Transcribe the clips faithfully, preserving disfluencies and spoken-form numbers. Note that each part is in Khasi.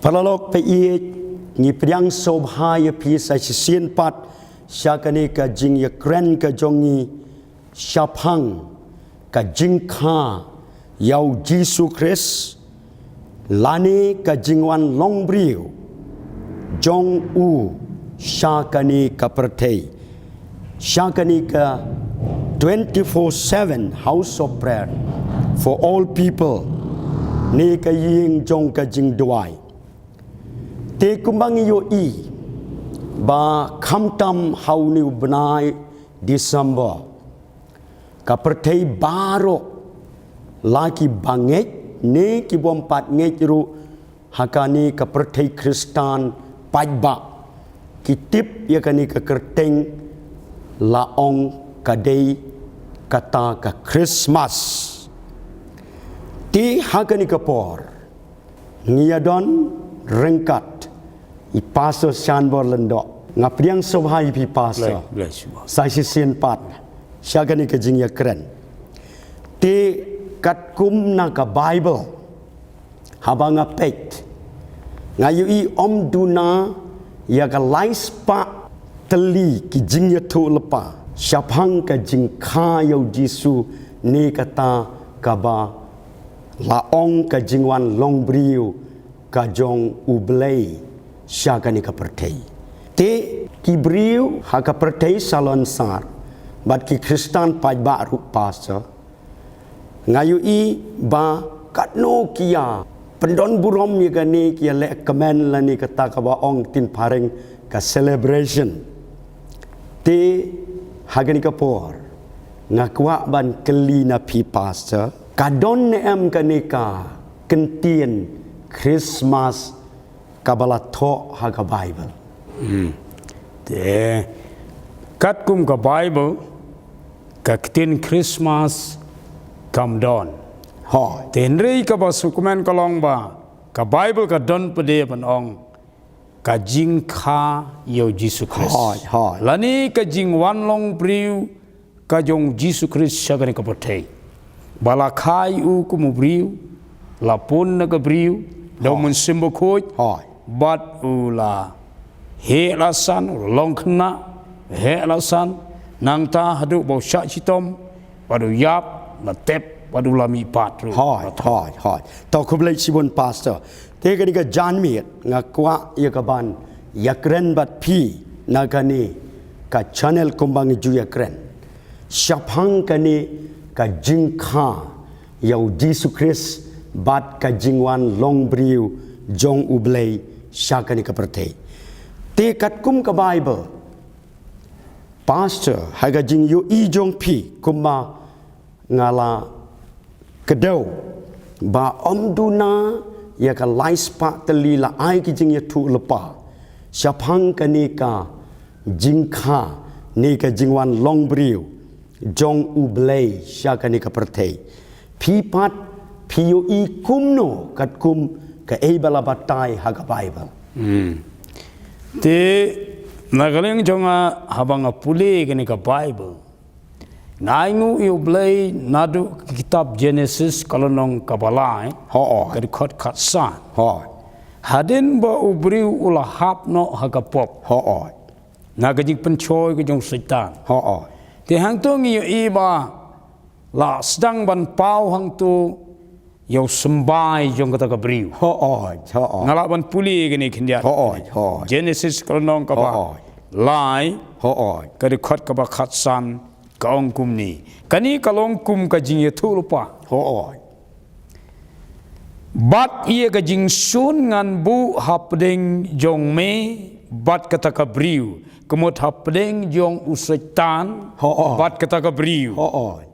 Paralok, peit, ngi pdiang sngewbha ïa phi sa shisien pat sha kane ka jingïakren ka jong ngi shaphang ka jingkha ïa u Jisu Khrist lane ka jingwan longbriew jong u sha kane ka pyrthei, sha kane ka twenty-four seven House of Prayer for All People, ne ka ïing jong ka jingduwai. Te kumba ngi ïohi ba khamtam ha une u bnai December, ka pyrthei baroh, la ki bangeit ne ki bym pat ngeit ruh ha kane ka pyrthei Khristan paidbah, ki tip ïa kane ka kyrteng, la ong ka dei kata ka Christmas. Te ha kane ka por ngi ïa don ryngkat i Pastor Shanbor Lyngdoh. Nga pdiang sngewbha ïa phi, Pastor. Bless, bless you. Sa shisien pat sha kane ka jingïakren. Te katkum na ka Bible, haba nga peit, nga ïohi ym duna ïa ka laispah tylli ki jingïathuhlypa shaphang ka jingkha ïa u Jisu, ne kata kaba la ong ka jingwan longbriew ka jong U Blei sha kane ka pyrthei. Te ki briew ha ka pyrthei salonsar bad ki Khristan paidbah ruh, Pastor, nga ïohi ba katno ki ïa pyndonburom ïa kane, ki ïa leh kmen lane kata kaba ong ktien phareng ka celebration. Te ha kane ka por nga kwah ban kylli na phi, Pastor, ka don ne em kane ka kyntien Christmas kaba la thoh ha ka Bible? Hmm. Te katkum ka Bible, ka ktien Christmas kam don. Hooid. Te hynrei kaba sngewkmen ka long ba ka Bible ka don pat de ban ong ka jingkha ïa u Jisu Khrist. Hooid, hooid. Lane ka jingwan longbriew ka jong u Jisu Khrist sha kane ka pyrthei. Ba la kha ïa u kum u briew, la pun na ka briew da u Mynsiem Bakhuid, hooid, bad u la heh la san, u la long khynnah, heh la san, nangta haduh ba u shah shitom, bad u ïap, la tep, bad u la mihpat ruh. Hooid, hooid, hooid. To khublei shibun, Pastor. Te kane ka janmiet nga kwah ïa ka ban ïakren bad phi na kane ka channel kumba ngi ju ïakren shaphang kane ka jingkha ïa u Jisu Khrist bad ka jingwan longbriew jong U Blei sha kane ka pyrthei. Te katkum ka Bible, Pastor, ha ka jingïohi jong phi, kumba nga la kdew ba ym duna ïa ka laispah tylli la ai ki jingïathuhlypa shaphang kane ka jingkha ne ka jingwan longbriew jong U Blei sha kane ka pyrthei. Phi pat phi ïohi kumno katkum kaei ba la batai ha ka Bible? Hmm. Te na ka liang jong nga, haba nga pule kane ka Bible, nga ainguh ïa U Blei naduh ka kitab Genesis ka lynnong kaba lai, hooid, ka dkhot khatsan. Hooid. Hadien ba u briew u la hap noh ha ka pop, hooid, na ka jingpynshoi ka jong u Soitan. Hooid. Te hangto ngi ïohi ba la sdang ban paw hangto ïa u symbai jong kata ka briew. Hooid, hooid. Nga lah ban pule kane khyndiat. Hooid, hooid. Genesis ka lynnong kaba, hooid, lai, hooid, ka dkhot kaba khatsan, ka ong kumne. Kane ka long kum ka jingïathuhlypa. Hooid. Bad ïa ka jingshun ngan buh hapdeng jong me bad kata ka briew, ka mut hapdeng jong u Soitan, hooid, bad kata ka briew. Hooid.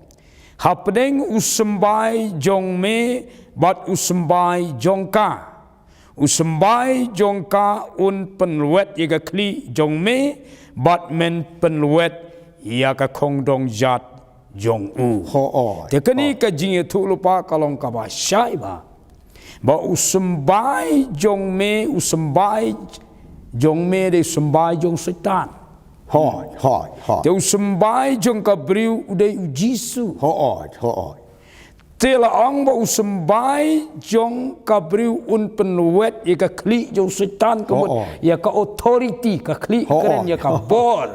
Hapdeng u symbai jong me bad u symbai jong ka. U symbai jong ka un pynlwet ïa ka khlieh jong me, bad men pynlwet ïa ka khongdong jat jong u. Hooid. Te kane ka jingïathuhlypa ka long kaba shai bha. Ba u symbai jong me, u symbai jong me dei u symbai jong Soitan. Hooid, hooid, hooid. Te u symbai jong ka briew u dei u Jisu. Hooid, hooid. Te la ong ba u symbai jong ka briew un pynwet ïa ka khlieh jong Soitan, ka mut ïa ka authority, ka khlieh kren ïa ka bor.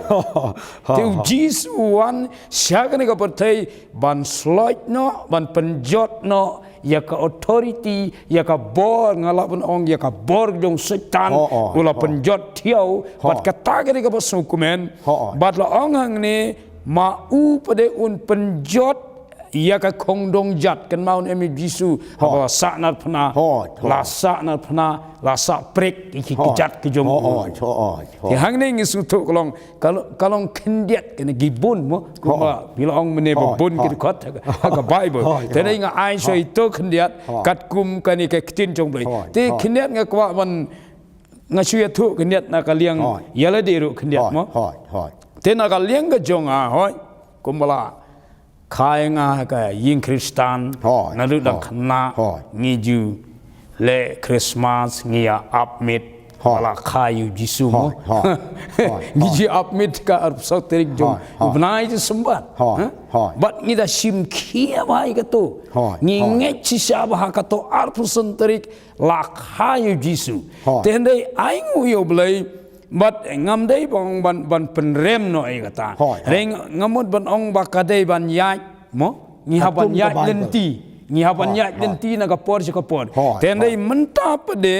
Te u Jisu u wan sha kane ka pyrthei ban sloit noh, ban pynjot noh ïa ka authority, ïa ka bor, nga lah ban ong ïa ka bor jong Soitan. U la pynjot thiaw bad kata kane kaba sngewkmen. Bad la ong hangne, ma u pat de un pynjot ïa ka khongdong jat. Kynmaw ne em, Jisu haba la sah na phna, la sah na phna, la sah prek ïa ki jat ki jong u. Te hangne ngi sngewthuh ka long, ka long, ka long khyndiat kane, ki bun mo, kumba phi la ong mynne ba bun ki dkhot ha ka Bible. Te nga ai shuwa ito khyndiat katkum kane ka ktien jong Blei. Te khyndiat nga kwah ban, nga shu ïathuh khyndiat na ka liang ïa lade ruh khyndiat mo. Te na ka liang ka jong nga, hooid, kumba la kha ïa nga ha ka ïing Khristan, naduh dang khynnah ngi ju leh Christmas, ngi ïa ap miet ba la kha ïa u Jisu mo. Ngi ju ap miet ka arphew saw tarik jong u bnai December. Bad ngi da shim khia bha ïa kato. Ngi ngeit shisha ba ha kato arphew san tarik la kha ïa u Jisu. Te hynrei ainguh ïa u Blei, bad ngam dei ban, ban, ban pynrem noh ïa kata. Hynrei nga mut ban ong ba ka dei ban ïaid mo. Ngi hap ban ïaid lynti. Ngi hap ban ïaid lynti na ka por sha ka por. Te hynrei mynta pat de,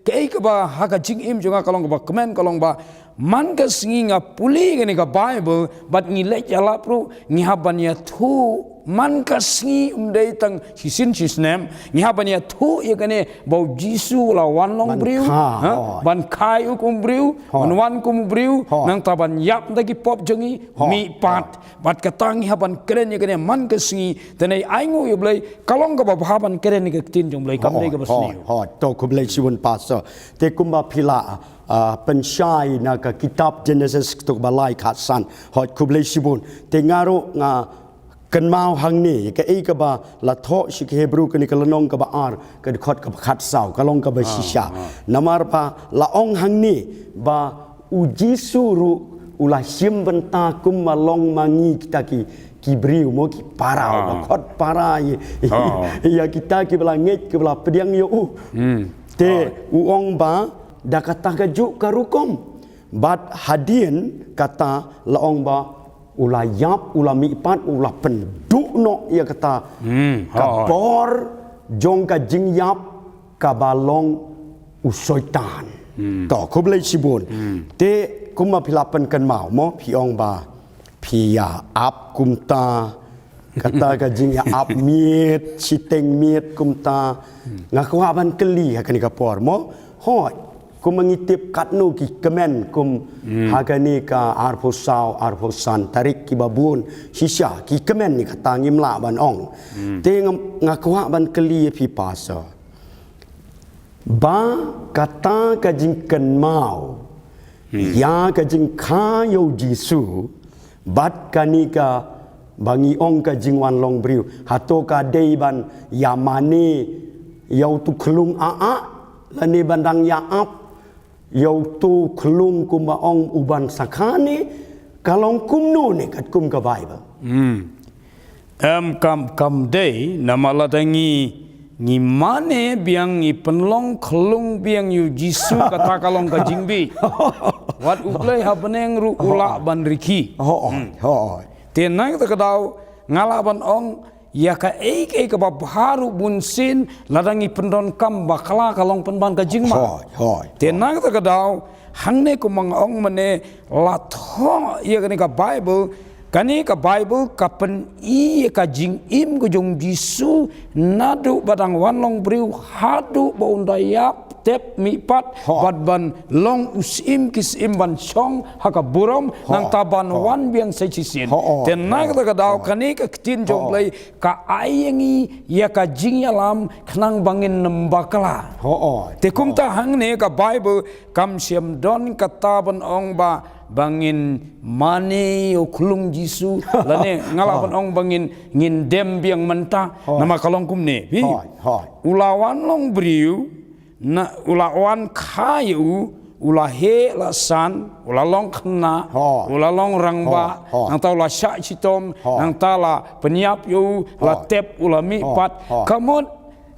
kaei kaba ha ka jingim jong nga ka long kaba kmen, ka long ba man ka sngi nga pule kane ka Bible bad ngi leit ïalap ruh, ngi hap ban ïathuh man ka sngi, ym dei tang shisien shisnem, ngi hap ban ïathuh ïa kane ba u Jisu u la wan long briew, ban kha ïa u kum u briew, ban wan kum u briew, nangta ban ïap na ki pop jong ngi, mihpat. Bad kata ngi hap ban kren ïa kane man ka sngi. Te hynrei ainguh ïa u Blei, ka long kaba bha ban kren ïa ka ktien jong u Blei, kam dei kaba sniew. To khublei shibun Pastor. Te kumba phi la pynshai na ka kitab Genesis, kato kaba lai khatsan. Hooid, khublei shibun. Te nga ruh nga kynmaw hangne ïa kaei kaba la thoh sha ki Hebru, kane ka lynnong kaba ar, ka dkhot kaba khatsaw, ka long kaba shisha. Namar ba la ong hangne ba u Jisu ruh u la shim bynta kumba long ma ngi kita ki, ki briew mo, ki para, u la khot para ïa, ïa kita kiba la ngeit, kiba la pdiang ïa u. Te u ong ba da kata kajuh ka rukom. Bad hadien kata la ong ba u la ïap, u la mihpat, u la pynduh noh ïa kata ka bor jong ka jingïap kaba long u Soitan. To khublei shibun. Te kumba phi la pynkynmaw mo, phi ong ba phi ïa ap kumta, kata ka jingïa ap miet, shiteng miet kumta. Nga kwah ban kylli ha kane ka por mo. Hooid, kumba ngi tip katno ki kmen kum ha kane ka arphew saw, arphew san tarik kiba bun shisha, ki kmen ïa kata ngim lah ban ong. Te nga, nga kwah ban kylli ïa phi Pastor. Ba kata ka jingkynmaw ïa ka jingkha ïa u Jisu bad kane kaba ngi ong ka jingwan long briew, hato ka dei ban ïa mane ïa uto u khyllung ah ah, lane ban dang ïa ap ïa uto u khyllung kumba ong u ban sa kha ne, ka long kumno ne katkum ka Bible? Em, kam, kam dei, namar lada ngi, ngi mane biang, ngi pynlong khyllung biang ïa u Jisu, kata ka long ka jingbieit. Wat U Blei ha bneng ruh u lah ban rkhie. Te na kata ka daw nga lah ban ong ïa kaei kaei kaba bha ruh bunsien, lada ngi pyndonkam bakla ka long pynban ka jingma. Te na kata ka daw hangne kumba nga ong mynne, la thoh ïa kane ka Bible, kane ka Bible ka pyni ïa ka jingim ka jong u Jisu naduh ba dang wan long briew haduh ba un da ïap, tep, mihpat bad ban long u syiem ki syiem, ban shong ha ka burom nangta ban wan biang sa shisien. Te na kata ka daw kane ka ktien jong U Blei ka ai ïa ngi ïa ka jingïalam khnang ba ngin ym bakla. Te kumta hangne ka Bible kam shym don kata ban ong ba, ba ngin mane ïa u khyllung Jisu, lane nga lah ban ong ba ngin, ngin dem biang mynta. Namar ka long kumne, phi. U la wan long briew, na, u la wan kha ïa u, u la heh la san, u la long khynnah, u la long rangbah, nangta u la shah shitom, nangta la pynïap ïa u, la tep, u la mihpat. Ka mut,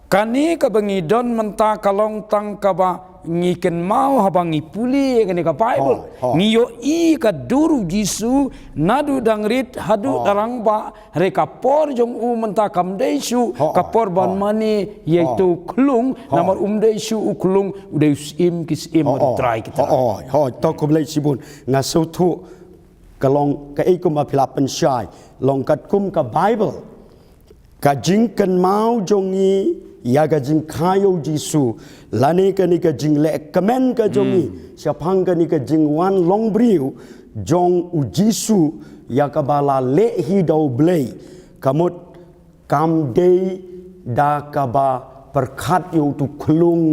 kane kaba ngi don mynta ka long tang kaba ngi kynmaw haba ngi pule ïa kane ka Baibl. Ngi ïohi ka dur u Jisu, naduh dang rit haduh dang rangbah, hynrei ka por jong u mynta kam dei shuh ka por ban mane ïa ito u khlung, namar um dei shuh u khlung, u dei u syiem ki syiem, u Trai ki trai. Hooid, hooid, to khublei shibun. Nga sngewthuh ka long kaei kumba phi la pynshai, long katkum ka Baibl, ka jingkynmaw jong ngi ïa ka jingkha ïa u Jisu, lane kane ka jingleh kmen ka jong ngi shaphang kane ka jingwan long briew jong u Jisu, ïa kaba la leh hi da u Blei. Ka mut, kam dei da kaba pyrkhat ïa uto u khlung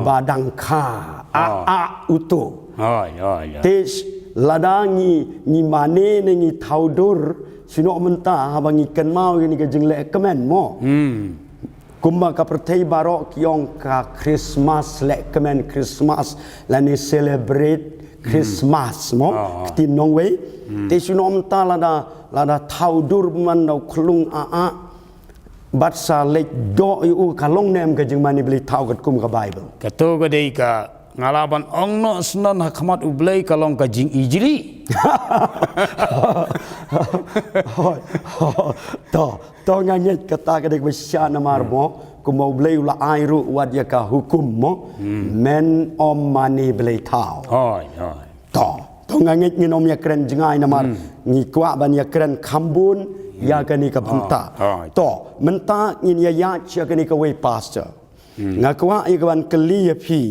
ba dang kha, ah, ah, uto. Te lada ngi, ngi mane ne ngi thaw dur, shuh noh mynta haba ngi kynmaw ïa kane ka jingleh kmen mo. Kumba ka pyrthei baroh ki ong ka Christmas, leh kmen Christmas, lane celebrate Christmas mo. Ka ktien nongwei. Te shuh noh mynta lada, lada thaw dur man da u khlung, ah, ah, bad sa leit doh ïa u, ka long ne em ka jingmane blei thaw katkum ka Baibl? Kato ka dei ka, nga lah ban ong noh shen ha khmat u Blei ka long ka jingijli. To, to nga ngeit kata ka dei kaba shisha namar mo, kumba u Blei u la ai ruh wat ïa ka hukum mo, men ym mane blei thaw. Hooid, hooid. To, to nga ngeit ngin ym ïakren jngai namar ngi kwah ban ïakren kham bun ïa kane ka bynta. To, mynta ngin ïa ïaid sha kane kawei, Pastor. Nga kwah ïa ka ban kylli ïa phi,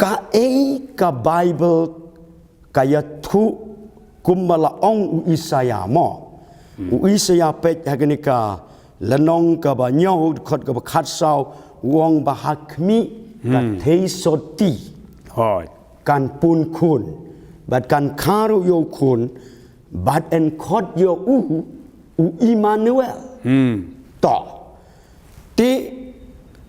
kaei ka Baibl ka ïathuh kumba la ong u Isaïah mo. U Isaïah, peit ha kane ka lynnong kaba hynñiew, dkhot kaba khatsaw, u ong ba ha khmih ka theisotti kan pun khun, bad kan kha ruh ïa u khun, bad yn khot ïa u, u Immanuel. To. Te,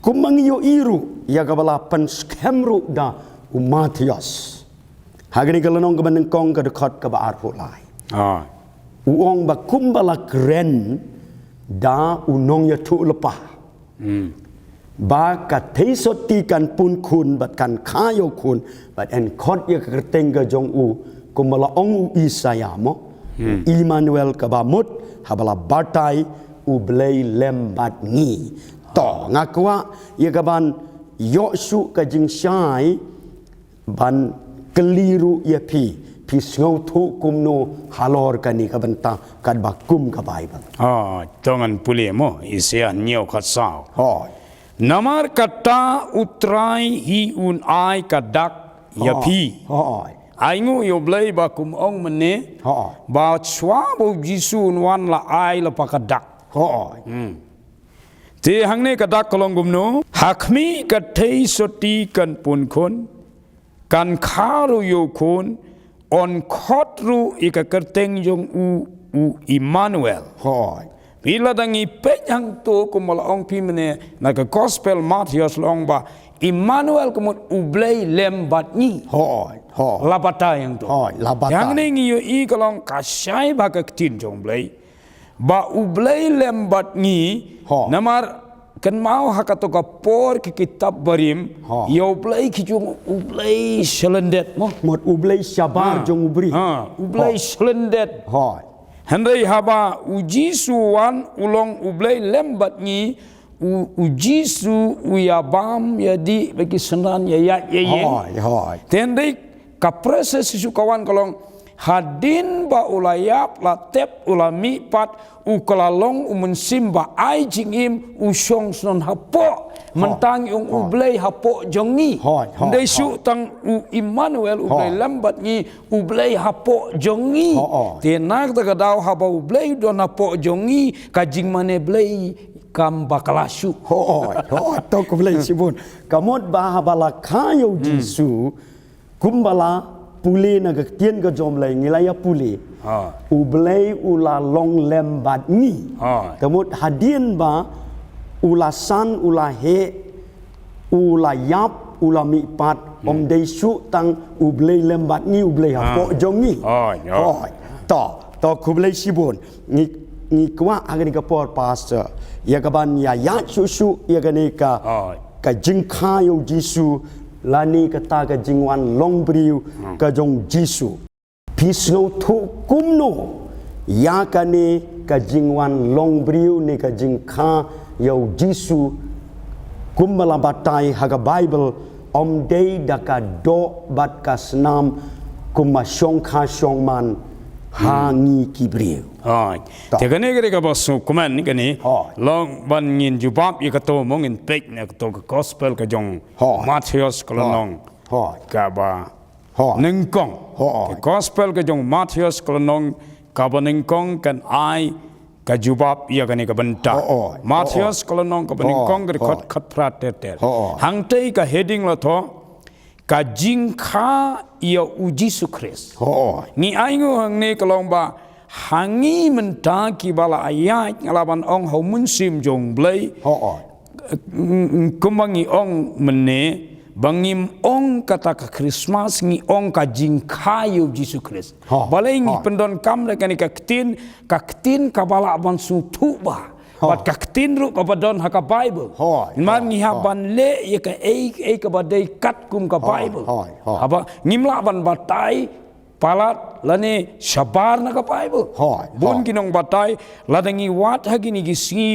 kumba ngi ïohi ruh ïa kaba la pynskhem ruh da u Mathaios ha kane ka lynnong kaba nyngkong, ka dkhot kaba arphew lai. U ong ba kumba la kren da u nongïathuhlypa, ba ka theisotti kan pun khun bad kan kha ïa u khun bad yn khot ïa ka kyrteng ka jong u, kumba la ong u Isaïah mo, u Immanuel, kaba mut haba la batai, U Blei lem bad ngi. To, nga kwah ïa ka ban ïoh shuh ka jingshai, ban kylli ruh ïa phi, phi sngewthuh kumno halor kane ka bynta katba kum ka Baibl? Ah, to ngan pule mo, Isaïah hynñiew khatsaw. Hooid. Namar kata U Trai hi un ai ka dak ïa phi. Hooid. Ainguh ïa U Blei ba kum ong mynne, ba shuwa ba U Jisu un wan la ai lypa ka dak. Hooid. Hmm. Te hangne ka dak ka long kumno? Ha khmih ka theisotti kan pun khun, kan kha ruh ïa u khun, yn khot ruh ïa ka kyrteng jong u, u Immanuel. Hooid. Phi, lada ngi peit hangto kumba la ong phi mynne na ka Gospel Mathaios, la ong ba Immanuel ka mut U Blei lem bad ngi. Hooid, hooid. La batai hangto. Hooid, la batai. Hangne ngi ïohi ka long ka shai bha ka ktien jong U Blei. Ba U Blei lem bad ngi, namar kynmaw ha kato ka por ki kitab barim, ïa U Blei ki ju ong U Blei shlyndet mo. Mut U Blei shabar jong u briew. Ha, U Blei shlyndet. Hooid. Hynrei haba U Jisu wan u long U Blei lem bad ngi, u, U Jisu u ïa bam ïa dih bad ki synran ïa ïaid ïa ïeng. Hooid, hooid. Te hynrei ka process shisha ka wan ka long, hadien ba u la ïap, la tep, u la mihpat, u kylla long u Mynsiem ba ai jingim, u shong shnong hapoh. Hooid. Mynta ngi ong U Blei hapoh jong ngi. Hooid, hooid. Ym dei shuh tang U Immanuel, U Blei lem bad ngi, U Blei hapoh jong ngi. Hooid. Te na kata ka daw haba U Blei u don hapoh jong ngi, ka jingmane blei kam bakla shuh. Hooid, hooid, to khublei shibun. Ka mut ba haba la kha ïa U Jisu, kumba la pule na ka ktien ka jong U Blei, ngi la ïa pule. Ha. U Blei u la long lem bad ngi. Ha. Ka mut hadien ba u la san, u la heh, u la ïap, u la mih pat, ym dei shuh tang U Blei lem bad ngi, U Blei hapoh jong ngi. Hooid, hooid. Hooid. To, to khublei shibun. Ngi, ngi kwah ha kane ka por, Pastor, ïa kaban ïa ïaid shuh shuh ïa kane ka, ka jingkha ïa U Jisu, lane kata ka jingwan long briew ka jong U Jisu. Phi sngewthuh kumno ïa kane ka jingwan long briew ne ka jingkha ïa U Jisu, kumba la batai ha ka Baibl, ym dei da ka doh bad ka snam kumba shongkha shongman ha ngi ki briew. Hooid. Te kane ka dei kaba sngewkmen kane. Hooid. Long ban ngin jubab ïa kato, mo ngin peit na kato ka gospel ka jong Mathaios ka lynnong kaba nyngkong. Hooid. Ka gospel ka jong Mathaios ka lynnong kaba nyngkong kan ai ka jubab ïa kane ka bynta. Hooid. Mathaios ka lynnong kaba nyngkong ka dkhot khatphra ter ter. Hooid. Hangtei ka heading la thoh, ka jingkha ïa U Jisu Khrist. Hooid. Ngi ainguh hangne ka long ba ha ngi mynta kiba la ïaid, nga lah ban ong ha u Mynsiem jong U Blei. Hooid. Kumba ngi ong mynne, ba ngim ong kata ka Christmas, ngi ong ka jingkha ïa U Jisu Khrist. Hooid. Balei ngi pyndonkam da kane ka ktien, ka ktien kaba lah ban sngewthuh bha. Hooid. Bad ka ktien ruh kaba don ha ka Baibl. Hooid. Namar ngi hap ban leh ïa kaei kaei kaba dei katkum ka Baibl. Hooid, hooid. Haba ngim lah ban batai palat lane shabar na ka Baibl. Hooid. Bun ki nongbatai, lada ngi wad ha kine ki sngi,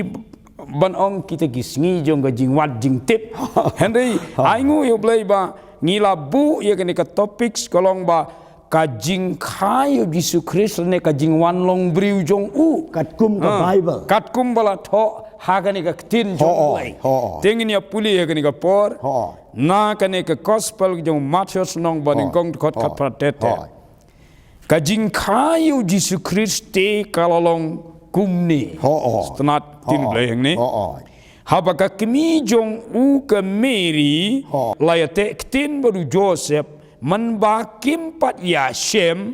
ban ong kita ki sngi jong ka jingwad jingtip. Hynrei ainguh ïa U Blei ba ngi la buh ïa kane ka topic ka long ba ka jingkha ïa U Jisu Khrist lane ka jingwan long briew jong u, katkum ka Baibl, katkum ba la thoh ha kane ka ktien jong U Blei. Hooid. Te ngin ïa pule ha kane ka por. Hooid. Na kane ka gospel jong Mathaios lynnong ba nyngkong dkhot khatphra ter ter. Hooid. Ka jingkha ïa U Jisu Khrist te ka la long kumne. Hooid. Sngewtynnat ktien U Blei hangne. Hooid. Haba ka kmie jong u ka Mary la ïateh ktien bad u Joseph, mynba kim pat ïashem.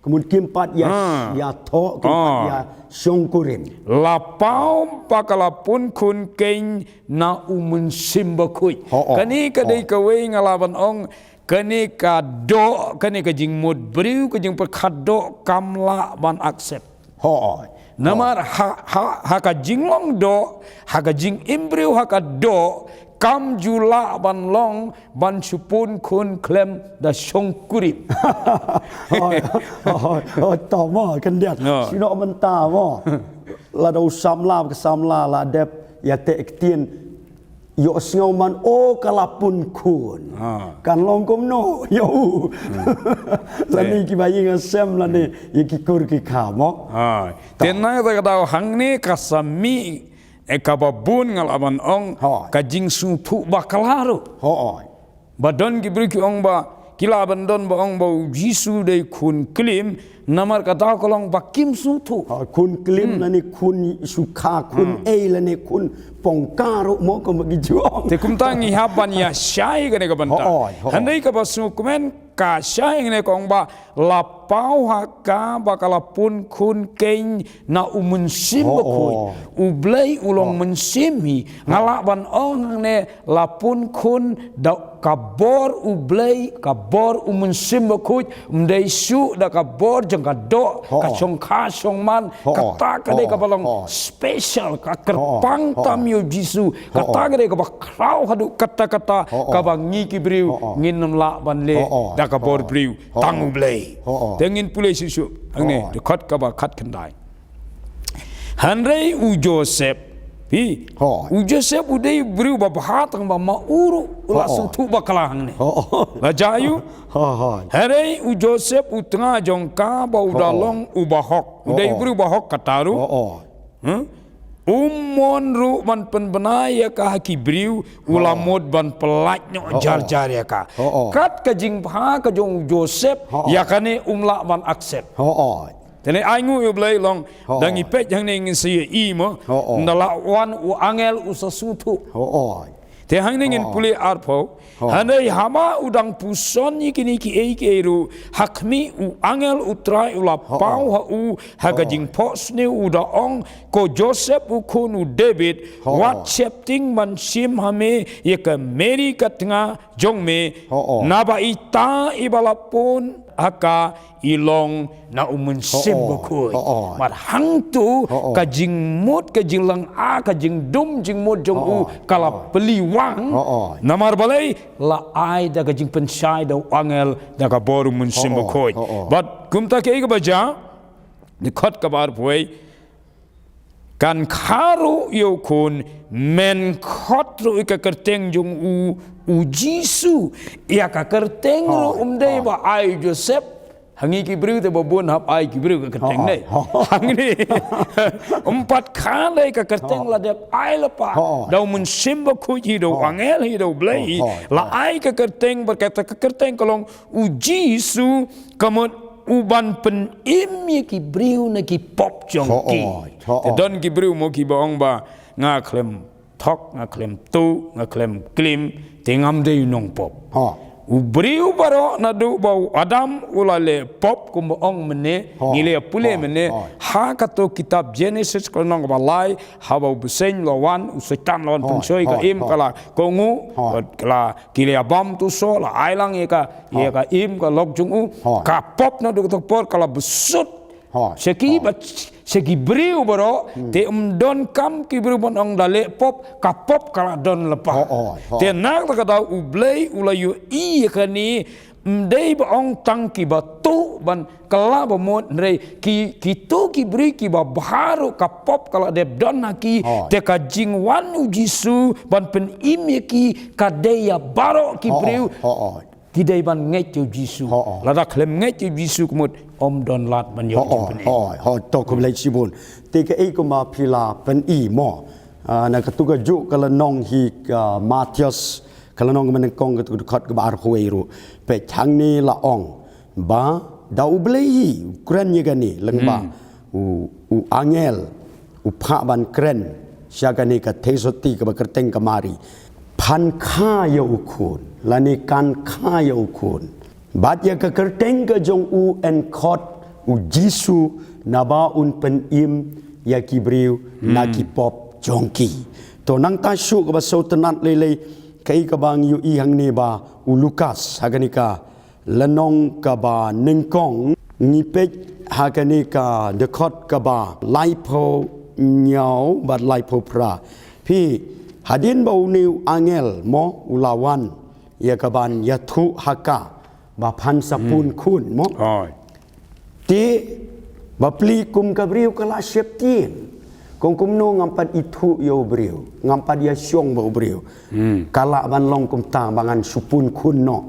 Kumno kim pat ïa, ïathoh, kim pat ïashongkurim. La paw ba ka la pun khun keiñ na U Mynsiem Bakhuid. Hooid. Kane ka dei kawei nga lah ban ong, kane ka doh, kane ka jingmut briew, ka jingpyrkhat doh kam lah ban accept. Hooid. Namar ha, ha, ha ka jinglong doh, ha ka jingim briew, ha ka doh, kam ju lah ban long ban shu pun khun khlem da shongkurim. Hooid, hooid, hooid, to mo, khyndiat. Shu noh mynta mo. Lada u samla, ka samla la dep ïateh ktien, ïohsngew man, o, ka la pun khun. Kan long kumno ïa u. Lane kiba ïing hasem lane ïa ki kur ki kha mo. Te na kata ka daw hangne ka sa mih, eh, kaba bun nga lah ban ong, ka jingsngewthuh bakla ruh. Hooid. Ba don ki briew ki ong ba, ki lah ban don ba ong ba U Jisu dei khun klim, namar ka daw ka long ba kim sngewthuh. Ha, khun klim lane khun shu kha, khun ei lane khun pongka ruh mo, kumba ki ju ong. Te kumta ngi hap ban ïashai kane ka bynta. Hooid, hooid. Hynrei kaba sngewkmen ka shai hangne ka ong ba la paw ha ka ba ka la pun khun keiñ na U Mynsiem Bakhuid. U Blei u long mynsiem hi. Nga lah ban ong hangne la pun khun da ka bor U Blei, ka bor U Mynsiem Bakhuid, ym dei shuh da ka bor jong ka doh, ka shongkha shongman, kata ka dei kaba long special, ka kyrpang tam ïa U Jisu, kata ka dei kaba khraw haduh katta katta, kaba ngi ki briew ngin ym lah ban leh da ka bor briew, tang U Blei. Te ngin pule shuh shuh hangne, dkhot kaba khatkhyndai. Hynrei u Joseph, phi, u Joseph u dei briew ba bha tang ba ma u ruh u la sngewthuh bakla hangne. La jia ïa u? Hynrei u Joseph u tnga jong ka ba u da long u bahok. U dei u briew bahok kata ruh. Hmm? Um mon ruh ban pynbna ïa ka ha ki briew, u la mut ban pyllait noh jar jar ïa ka. Kat ka jingbha ka jong u Joseph, ïa kane um lah ban accept. Te ne ai nguh ïa U Blei long, da ngi peit hangne ngin sa ïohi mo, ynda la wan u angel u sa sngewthuh. Te hangne ngin pule arphew. Hynrei haba u dang puson ïa kine kiei kiei ruh, ha khmih u angel U Trai u la paw ha u ha ka jingphohsniew, u da ong, Ko Joseph u khun u David, wat sheptieng ban shim ha me ïa ka Mary ka tnga jong me, naba ita iba la pun ha ka i long na U Mynsiem Bakhuid. Bad hangto ka jingmut, ka jinglyngngoh, ka jingdum jingmut jong u ka la plie wang. Namar balei? La ai da ka jingpynshai da u angel da ka bor U Mynsiem Bakhuid. Bad kumta kaei kaba jia, dkhot kaba arphew, kan kha ruh ïa u khun, men khot ruh ïa ka kyrteng jong u, U Jisu. Ïa ka kyrteng ruh um dei ba ai Joseph. Ha ngi ki briew te ba bun hap ai ki briew ka kyrteng ne. Hangne. Um pat kha lei, ka kyrteng la dep ai lypa da U Mynsiem Bakhuid hi da u angel hi da U Blei. La ai ka kyrteng, bad kata ka kyrteng ka long U Jisu, ka mut u ban pynim ïa ki briew na ki pop jong ki. Te don ki briew mo kiba ong ba nga khlem thok, nga khlem tuh, nga khlem klim, te ngam dei u nongpop. U briew baroh naduh ba u Adam u la leh pop, kumba ong mynne, ngi la pule mynne, ha kato kitab Genesis ka lynnong kaba lai, haba u bseiñ u la wan, u Soitan u la wan pynshoi ka im, ka la kohnguh, ka la, ki la ïabam tuh soh, la ai lang ïa ka, ïa ka im, ka lok jong u, ka pop naduh kato ka por ka la bsut. Sha ki ba, sha ki briew baroh, te ym donkam ki briew ban ong da leh pop, ka pop ka la don lypa. Te na kata ka daw U Blei u la ïohi ïa kane, ym dei ba ong tang kiba tuh ban kylla ba mut, hynrei ki, kito ki briew kiba bha ruh ka pop ka la dep don ha ki. Te ka jingwan U Jisu ban pynim ïa ki ka dei ïa baroh ki briew. Ki dei ban ngeit ïa U Jisu. Lada khlem ngeit ïa U Jisu ka mut ym don lad ban ïoh jingpynim. To khublei shibun. Te kaei kumba phi la pyni mo, na kato ka juh ka lynnong hi ka Mathaios, ka lynnong kaba nyngkong, kato ka dkhot kaba arphew ruh, peit hangne la ong ba da U Blei hi u kren ïa kane lyngba u, u angel, u phah ban kren sha kane ka theisotti kaba kyrteng ka Mari. Phan kha ïa u khun, lane kan kha ïa u khun. Bad ïa ka kyrteng ka jong u yn khot U Jisu, naba un pynim ïa ki briew na ki pop jong ki. To nangta shuh kaba sngewtynnat lei lei, kaei kaba ngi ïohi hangne ba u Lukas ha kane ka lynnong kaba nyngkong, ngi peit ha kane ka dkhot kaba laiphew hynñiew bad laiphew phra. Phi, hadien ba une u angel mo u la wan ïa kaban ïathuh ha ka ba phan sa pun khun mo. Te bapli kum ka briew ka la sheptieng. Kum kumno ngam pat ithuh ïa u briew, ngam pat ïashong bad u briew. Ka lah ban long kumta ba ngan shu pun khun noh.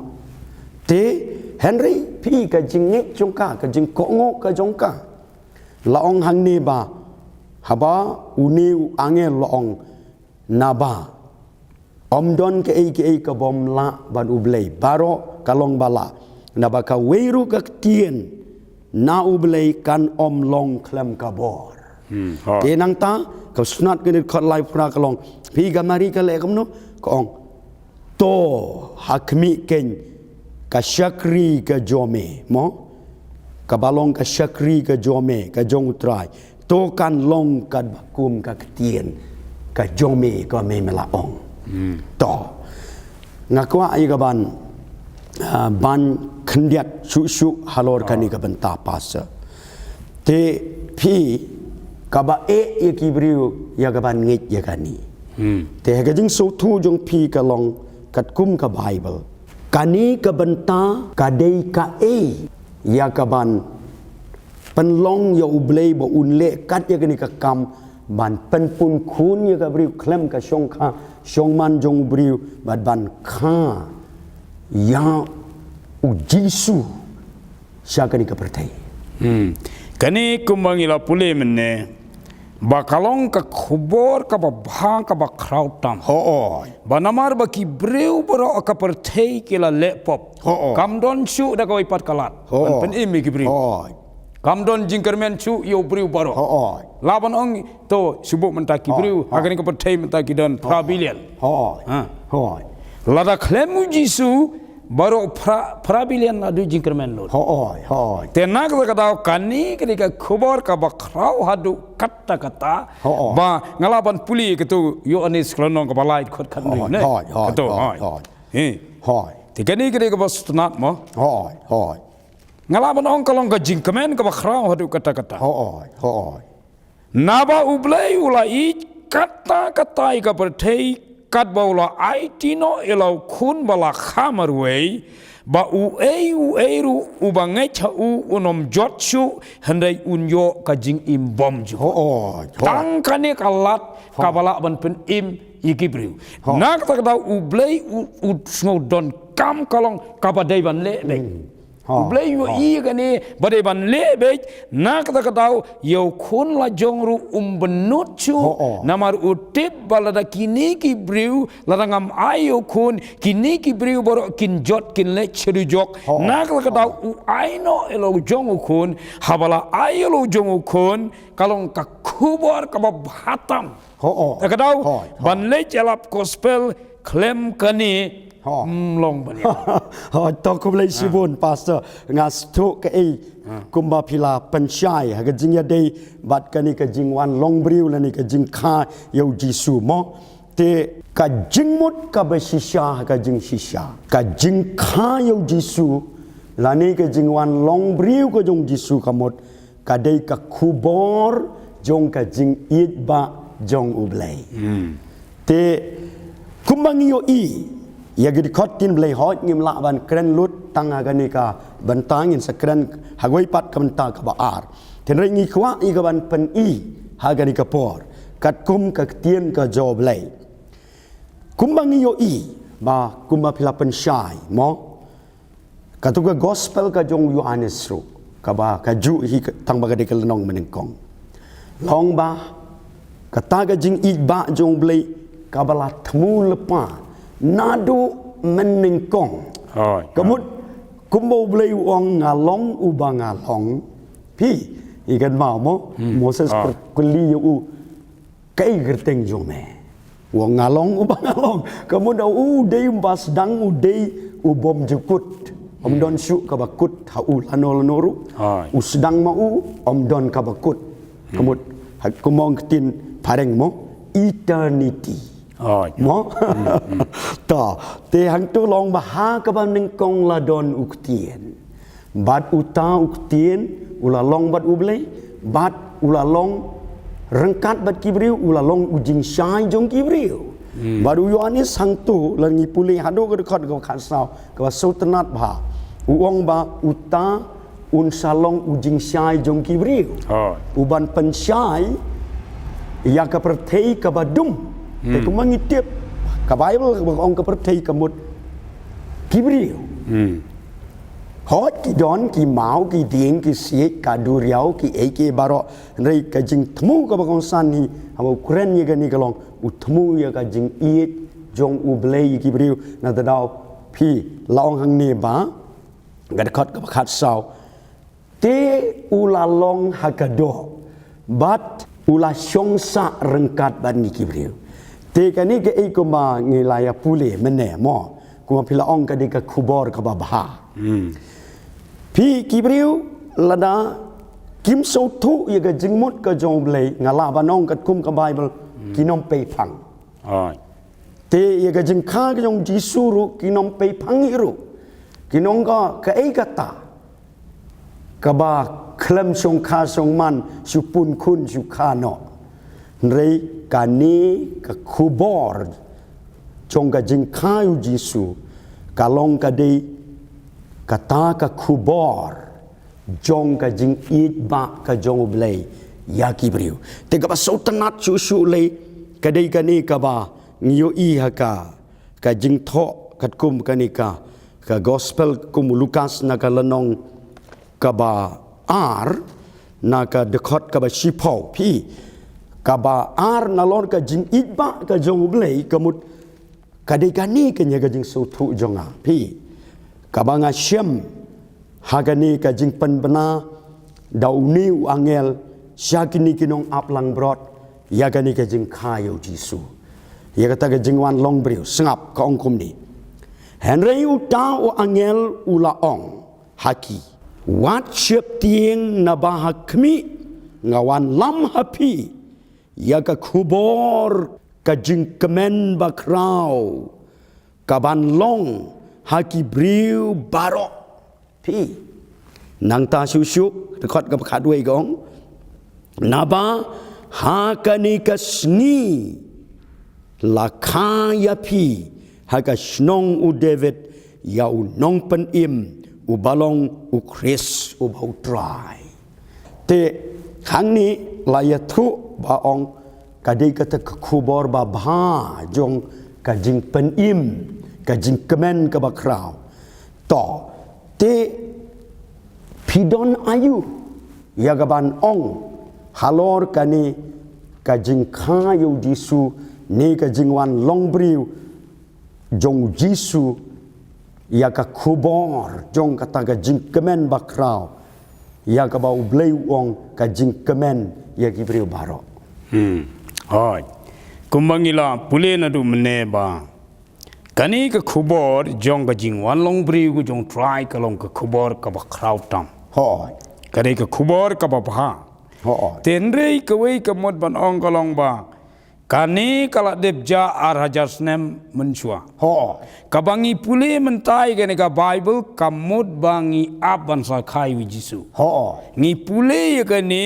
Te hynrei phi ka jingngeit jong ka, ka jingkohnguh ka jong ka. La ong hangne ba haba une u angel la ong naba ym don kaei kaei ka bym lah bad U Blei. Baroh ka long ba lah. Naba kawei ruh ka ktien na U Blei kan ym long khlem ka bor. Te nangta ka snat ka dkhot laiphew phra ka long, phi ka Mari ka leh kumno, ka ong, to ha khmih kein ka shakri ka jong me mo, kaba long ka shakri ka jong me, ka jong U Trai. To kan long katba kum ka ktien ka jong me kaba me la ong. To nga kwah ïa kaban, ah, ban khyndiat shuh shuh halor kane ka bynta pastor. Te phi kaba eh ïa ki briew ïa kaban ngeit ïa kane. Te ha ka jingsngewthuh jong phi ka long katkum ka Bible, kane ka bynta ka dei kaei ïa kaban pynlong ïa U Blei ba un leh kat ïa kane ka kam ban pynpun khun ïa ka briew khlem ka shongkha shongman jong u briew bad ban kha ïa U Jisu sha kane ka pyrthei. Kane kumba ngi la pule mynne ba ka long ka khubor kaba bha kaba khraw tam. Hooid. Ba namar ba ki briew baroh ka pyrthei ki la leh pop. Hooid. Kam don shuh da kawei pat ka lad. Hooid. Ban pynim ïa ki briew. Hooid. Kam don jingkyrmen shuh ïa u briew baroh. Hooid. Lah ban ong to shu buh mynta ki briew ha kane ka pyrthei mynta ki don phra billion. Hooid. Ha. Hooid. Lada khlem u Jisu baroh phra, phra billion la duh jingkyrmen lut. Hooid. Hooid. Te na kata ka daw kane ka dei ka khubor kaba khraw haduh katta katta. Hooid. Ba nga lah ban pule kato Ïoannis ka lynnong kaba lai dkhot khathynriew ne. Hooid. Hooid. Kato, hooid. Hooid. Te kane ka dei kaba sngewtynnat mo. Hooid. Hooid. Nga lah ban ong ka long ka jingkmen kaba khraw haduh katta katta. Hooid, hooid. Naba U Blei u la ïeit katta katta ïa ka pyrthei katba u la aiti noh ïa la u khun ba la kha marwei, ba uei uei ruh uba ngeit ha u un ym jot shuh hynrei un ïoh ka jingim bymjukut. Hooid, hooid. Tang kane ka lad kaba lah ban pynim ïa ki briew. Na kata ka daw U Blei u, u sngew donkam ka long kaba dei ban leh beit. U Blei u ïohi ïa kane ba dei ban leh beit, na kata ka daw ïa u khun la jong ruh um bynnud shuh. Namar u tip ba lada kine ki briew, lada ngam ai ïa u khun, kine ki briew baroh kin jot kin leit sha dujok. Na kata ka daw u ai noh ïa la u jong u khun, haba la ai ïa la u jong u khun, ka long ka khubor kaba bha tam. Hooid. Te ka daw ban leit ïalap gospel khlem kane ym long ban ïa. Hooid, to khublei shibun, Pastor. Nga sngewthuh kaei kumba phi la pynshai ha ka jingïadei bad kane ka jingwan long briew lane ka jingkha ïa u Jisu mo. Te ka jingmut kaba shisha ha ka jingshisha, ka jingkha ïa u Jisu lane ka jingwan long briew ka jong u Jisu ka mut ka dei ka khubor jong ka jingïeit ba jong U Blei. Te kumba ngi ïohi ïa ki dkhot ktien Blei, hooid ngim lah ban kren lut tang ha kane ka bynta, ngin sa kren ha kawei pat ka bynta kaba ar. Hynrei ngi kwah ïa ka ban pyni ha kane ka por katkum ka ktien ka jong U Blei. Kumba ngi ïohi ba kumba phi la pynshai mo, kato ka gospel ka jong u Ïoannis ruh kaba ka juh hi tang ba ka dei ka lynnong mynnyngkong, long ba kata ka jingïeit ba jong U Blei kaba la thmu lypa naduh mynnyngkong. Ka mut kumba U Blei u ong, nga long uba nga long. Phi i kynmaw mo, Moses kylli ïa u, kaei kyrteng jong me? U ong, nga long uba nga long. Ka mut u dei uba sdang, u dei u bymjukut. Ym don shuh kaba kut ha u lano lano ruh. U sdang ma u, ym don kaba kut. Ka mut ha kumba ong ktien phareng mo, eternity. Mo? To, te hangto long ba ha kaba nyngkong la don u Ktien. Bad uta u Ktien u la long bad U Blei, bad u la long ryngkat bad ki briew, u la long u jingshai jong ki briew. Bad u Ïoannis hangto, lada ngi pule haduh ka dkhot kaba khatsaw, kaba sngewtynnat bha. U ong ba uta un sa long u jingshai jong ki briew. U ban pynshai ïa ka pyrthei kaba dum. Te kumba ngi tip, ka Baibl kaba ong ka pyrthei ka mut ki briew. Hooid ki don ki maw, ki dieng, ki siej, ka duriaw, kiei kiei baroh. Hynrei ka jingthmu kaba kongsan hi haba u kren ïa kane ka long u thmu ïa ka jingïeit jong U Blei ïa ki briew. Na kata daw phi la ong hangne ba ka dkhot kaba khatsaw, te u la long ha ka doh bad u la shong sah ryngkat bad ngi ki briew. Te kane kaei kumba ngi la ïa pule mynne mo, kumba phi la ong ka dei ka khubor kaba bha. Phi ki briew lada kim sngewthuh ïa ka jingmut ka jong U Blei, nga lah ban ong katkum ka Baibl, kin ym pei phang. Te ïa ka jingkha ka jong u Jisu ruh kin ym pei phang hi ruh. Kin ong ka, kaei kata kaba khlem shongkha shongman, shu pun khun shu kha noh. Hynrei kane ka khubor jong ka jingkha u Jisu ka long ka dei kata ka khubor jong ka jingïeit ba ka jong U Blei ïa ki briew. Te kaba sngewtynnat shuh shuh lei ka dei kane kaba ngi ïohi ha ka, ka jingthoh katkum kane ka, ka gospel kum u Lukas na ka lynnong kaba ar, na ka dkhot kaba shiphew phi. Kaba ar, nalor ka jingïeit ba ka jong U Blei ka mut ka dei kane ka ïa ka jingsngewthuh jong nga phi. Kaba nga shem ha kane ka jingpynbna da une u angel sha kine ki nongap langbrot ïa kane ka jingkha ïa u Jisu, ïa kata ka jingwan long briew. Sngap, ka ong kumne: Hynrei uta u angel u la ong ha ki: Wat sheptieng, naba ha khmih, nga wanlam ha phi ïa ka khubor ka jingkmen bakhraw ka ban long ha ki briew baroh. Phi, nangta shuh shuh, dkhot kaba khatwei ka ong: Naba ha kane ka sngi la kha ïa phi ha ka shnong u David ïa u nongpynim, uba long u Khrist, uba u Trai. Te hangne la ïathuh ba ong ka dei kata ka khubor babha jong ka jingpynim, ka jingkmen kaba khraw. To, te phi don aïu ïa ka ban ong halor kane ka jingkha ïa u Jisu ne ka jingwan long briew jong u Jisu, ïa ka khubor jong kata ka jingkmen bakhraw, ïa kaba U Blei u ong ka jingkmen ïa ki briew baroh? Hmm. Hooid. Kumba ngi la pule naduh mynne ba kane ka khubor jong ka jingwan long briew ka jong u Trai ka long ka khubor kaba khraw tam. Hooid. Ka dei ka khubor kaba bha. Hooid. Te hynrei kawei ka mut ban ong ka long ba kane ka la dep jia ar hajar snem mynshuwa. Hooid. Kaba ngi pule mynta ïa kane ka Baibl ka mut ba ngi ap ban sa kha ïa u Jisu. Hooid. Ngi pule ïa kane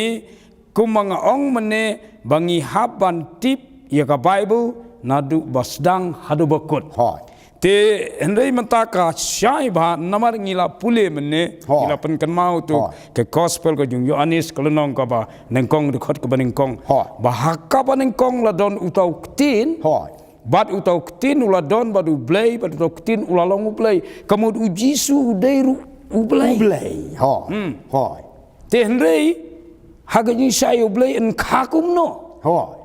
kumba nga ong mynne ba ngi hap ban tip ïa ka Baibl naduh ba sdang haduh ba kut. Hooid. Te hynrei mynta ka shai bha namar ngi la pule mynne, hooid, ngi la pynkynmaw tu, hooid, ka gospel ka jong u Ïoannis ka lynnong kaba nyngkong, dkhot kaba nyngkong. Hooid. Ba ha kaba nyngkong la don uta u Ktien. Hooid. Bad uta u Ktien u la don bad U Blei, bad uta u Ktien u la long U Blei. Ka mut u Jisu u dei ruh U Blei. U Blei. Hooid. Hmm. Hooid. Te hynrei ha ka jingshai U Blei yn kha kumno? Hooid.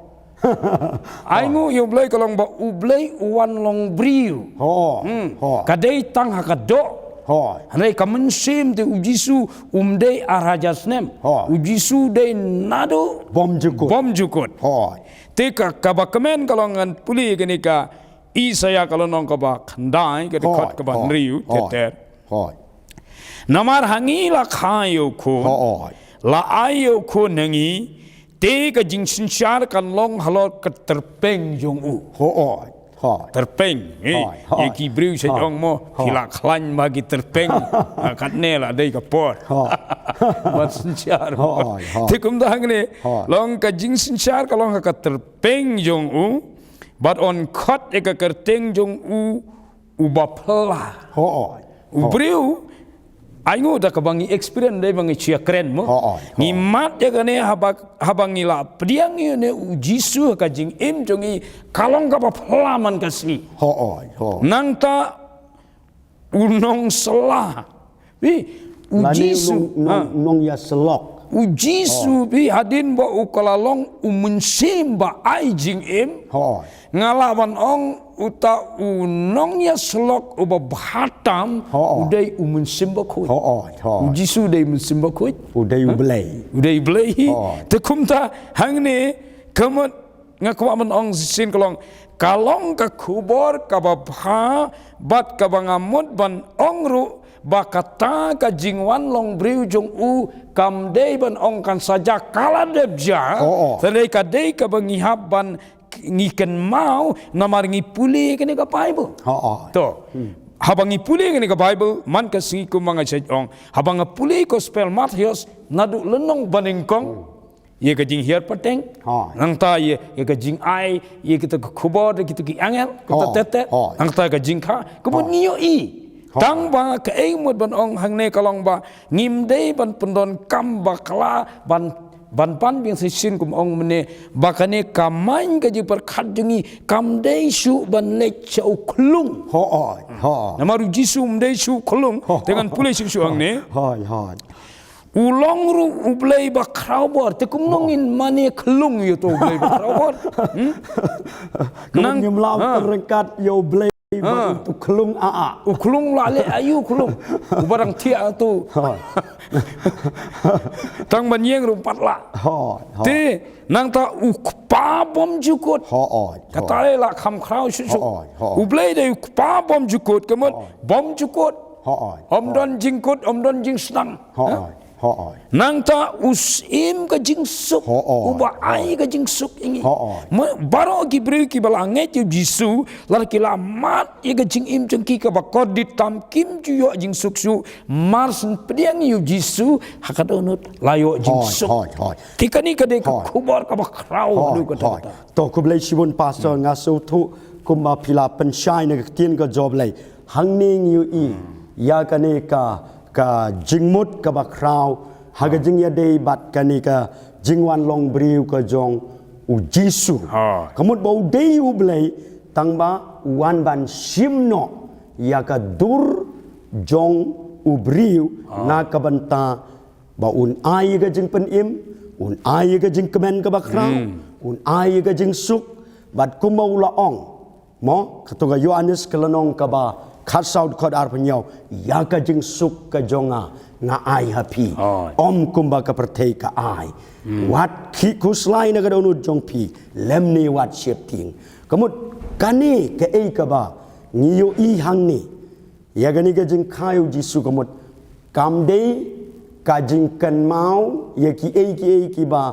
Ai nguh ïa U Blei ka long ba U Blei u wan long briew. Hooid. Hmm. Hooid. Ka dei tang ha ka doh. Hooid. Hynrei ka mynsiem te u Jisu um dei ar hajar snem. Hooid. U Jisu dei naduh bymjukut. Bymjukut. Hooid. Te ka, kaba kmen ka long ngan pule kane ka Isaïah ka lynnong kaba khyndai, ka dkhot kaba hynriew, hooid, ter ter. Hooid. Namar ha ngi la kha ïa u Khun, hooid, la ai ïa u Khun ha ngi, te ka jingsynshar kan long halor ka tyrpeng jong u. Hooid. Hooid. Tyrpeng, eh, hooid, hooid, ïa ki briew sha jong mo, hooid, ki la khlaiñ ba ki tyrpeng. Ah, katne la dei ka por. Hooid. Ban synshar. Hooid, hooid. Te kumta hangne, hooid, long ka jingsynshar ka long ha ka tyrpeng jong u, bad yn khot ïa ka kyrteng jong u, uba phylla. Hooid. U briew, ai nguh da kaba ngi experience dei ba ngi shu ïakren mo. Hooid. Ngi mad ïa kane haba, haba ngi la pdiang ïa une u Jisu ha ka jingim jong ngi, ka long kaba phylla man ka sngi. Hooid, hooid. Nangta u nongsylla. Wi, u Jisu, lane u nong, nong, ha, nongïasyllok. U Jisu, oh, wi, hadien ba u ka la long u Mynsiem ba ai jingim. Hooid. Nga lah ban ong uta u nongïasyllok uba bha tam, hooid, u dei u Mynsiem Bakhuid. Hooid, hooid. U Jisu u dei u Mynsiem Bakhuid. U dei U Blei. Ha? U dei U Blei. Hooid. Te kumta hangne ka mut nga kwah ban ong shisien ka long, ka long ka khubor kaba bha, bad kaba nga mut ban ong ruh ba kata ka jingwan long briew jong u kam dei ban ong kan sa jia, ka la dep jia. Oh, oh. Te dei ka dei kaba ngi hap ban k-, ngi kynmaw namar ngi pule kane ka Baibl. Oh, oh. To. Hmm. Haba ngi pule kane ka Baibl, man ka sngi kumba nga shait ong, haba nga pule Gospel Mathaios naduh lynnong ba nyngkong, hmm, ïa ka jinghiar pateng. Hooid. Nangta ïa, ïa ka jingai, ïa kita ki khubor, kita ki angel, kita, hooid, ter ter. Hooid. Nangta ka jingkha, ka mut, hooid, ngi ïohi. Hooid. Tang ba kaei mut ban ong hangne ka long ba ngim dei ban pyndonkam bakla ban, ban pan biang shisien kum ong mynne ba kane ka main ka jingpyrkhat jong ngi kam dei shuh ban leit sha u khlung. Hooid, hooid. Namar u Jisu um dei shuh u khlung, hooid, te ngan pule shuh shuh hangne. Hooid, hooid. U long ruh U Blei ba khrawbor, te kumno ngin mane khlung ïa uto U Blei ba khrawbor? Hmm? Ka mut ngim lah ban, ha, pynryngkat ïa U Blei. Ba u tu khlung a a. U khlung la leh aïu khlung. U ba dang thiah tu. Tang ban ïeng ruh pat la. Te nangta u kpa bym jukut. Kata leh la kham khraw shuh shuh. U Blei dei u kpa bym jukut, ka mut bym jukut. Ym don jingkut, ym don jingsdang. Nangta u Syiem ka jingsuk, u ba ai ka jingsuk ïa ngi. Baroh ki briew ki ba la ngeit ïa u Jisu, lada ki la mad ïa ka jingim jong ki ka ba kordit tam, kim ju ïoh jingsuk shuh. Mar syn pdiang ïa u Jisu ha ka dohnud la ïoh jingsuk. Te kane ka dei ka khubor ka ba khraw. To khublei shibun Pastor, nga sngewthuh kumba phi la pynshai na ka ktien ka jong U Blei. Hangne ngi ïohi ïa kane ka, ka jingmut ka ba khraw ha ka jingïadei bad kane ka jingwan long briew ka jong u Jisu. Ka mut ba u dei U Blei, tang ba u wan ban shim noh ïa ka dur jong u briew na ka bynta ba un ai ka jingpynim, un ai ka jingkmen ka ba khraw, un ai ka jingsuk, bad kumba u la ong. Mo, kato ka Ïoannis ka lynnong ka ba khatsaw dkhot arphew hynñiew, ïa ka jingsuk ka jong nga, nga ai ha phi. Ym kumba ka pyrthei ka ai. Wat khih khuslai na ka dohnud jong phi, lymne wat sheptieng. Ka mut kane kaei ka ba ngi ïohi hangne. Ïa kane ka jingkha ïa u Jisu ka mut kam dei ka jingkynmaw ïa kiei kiei ki ba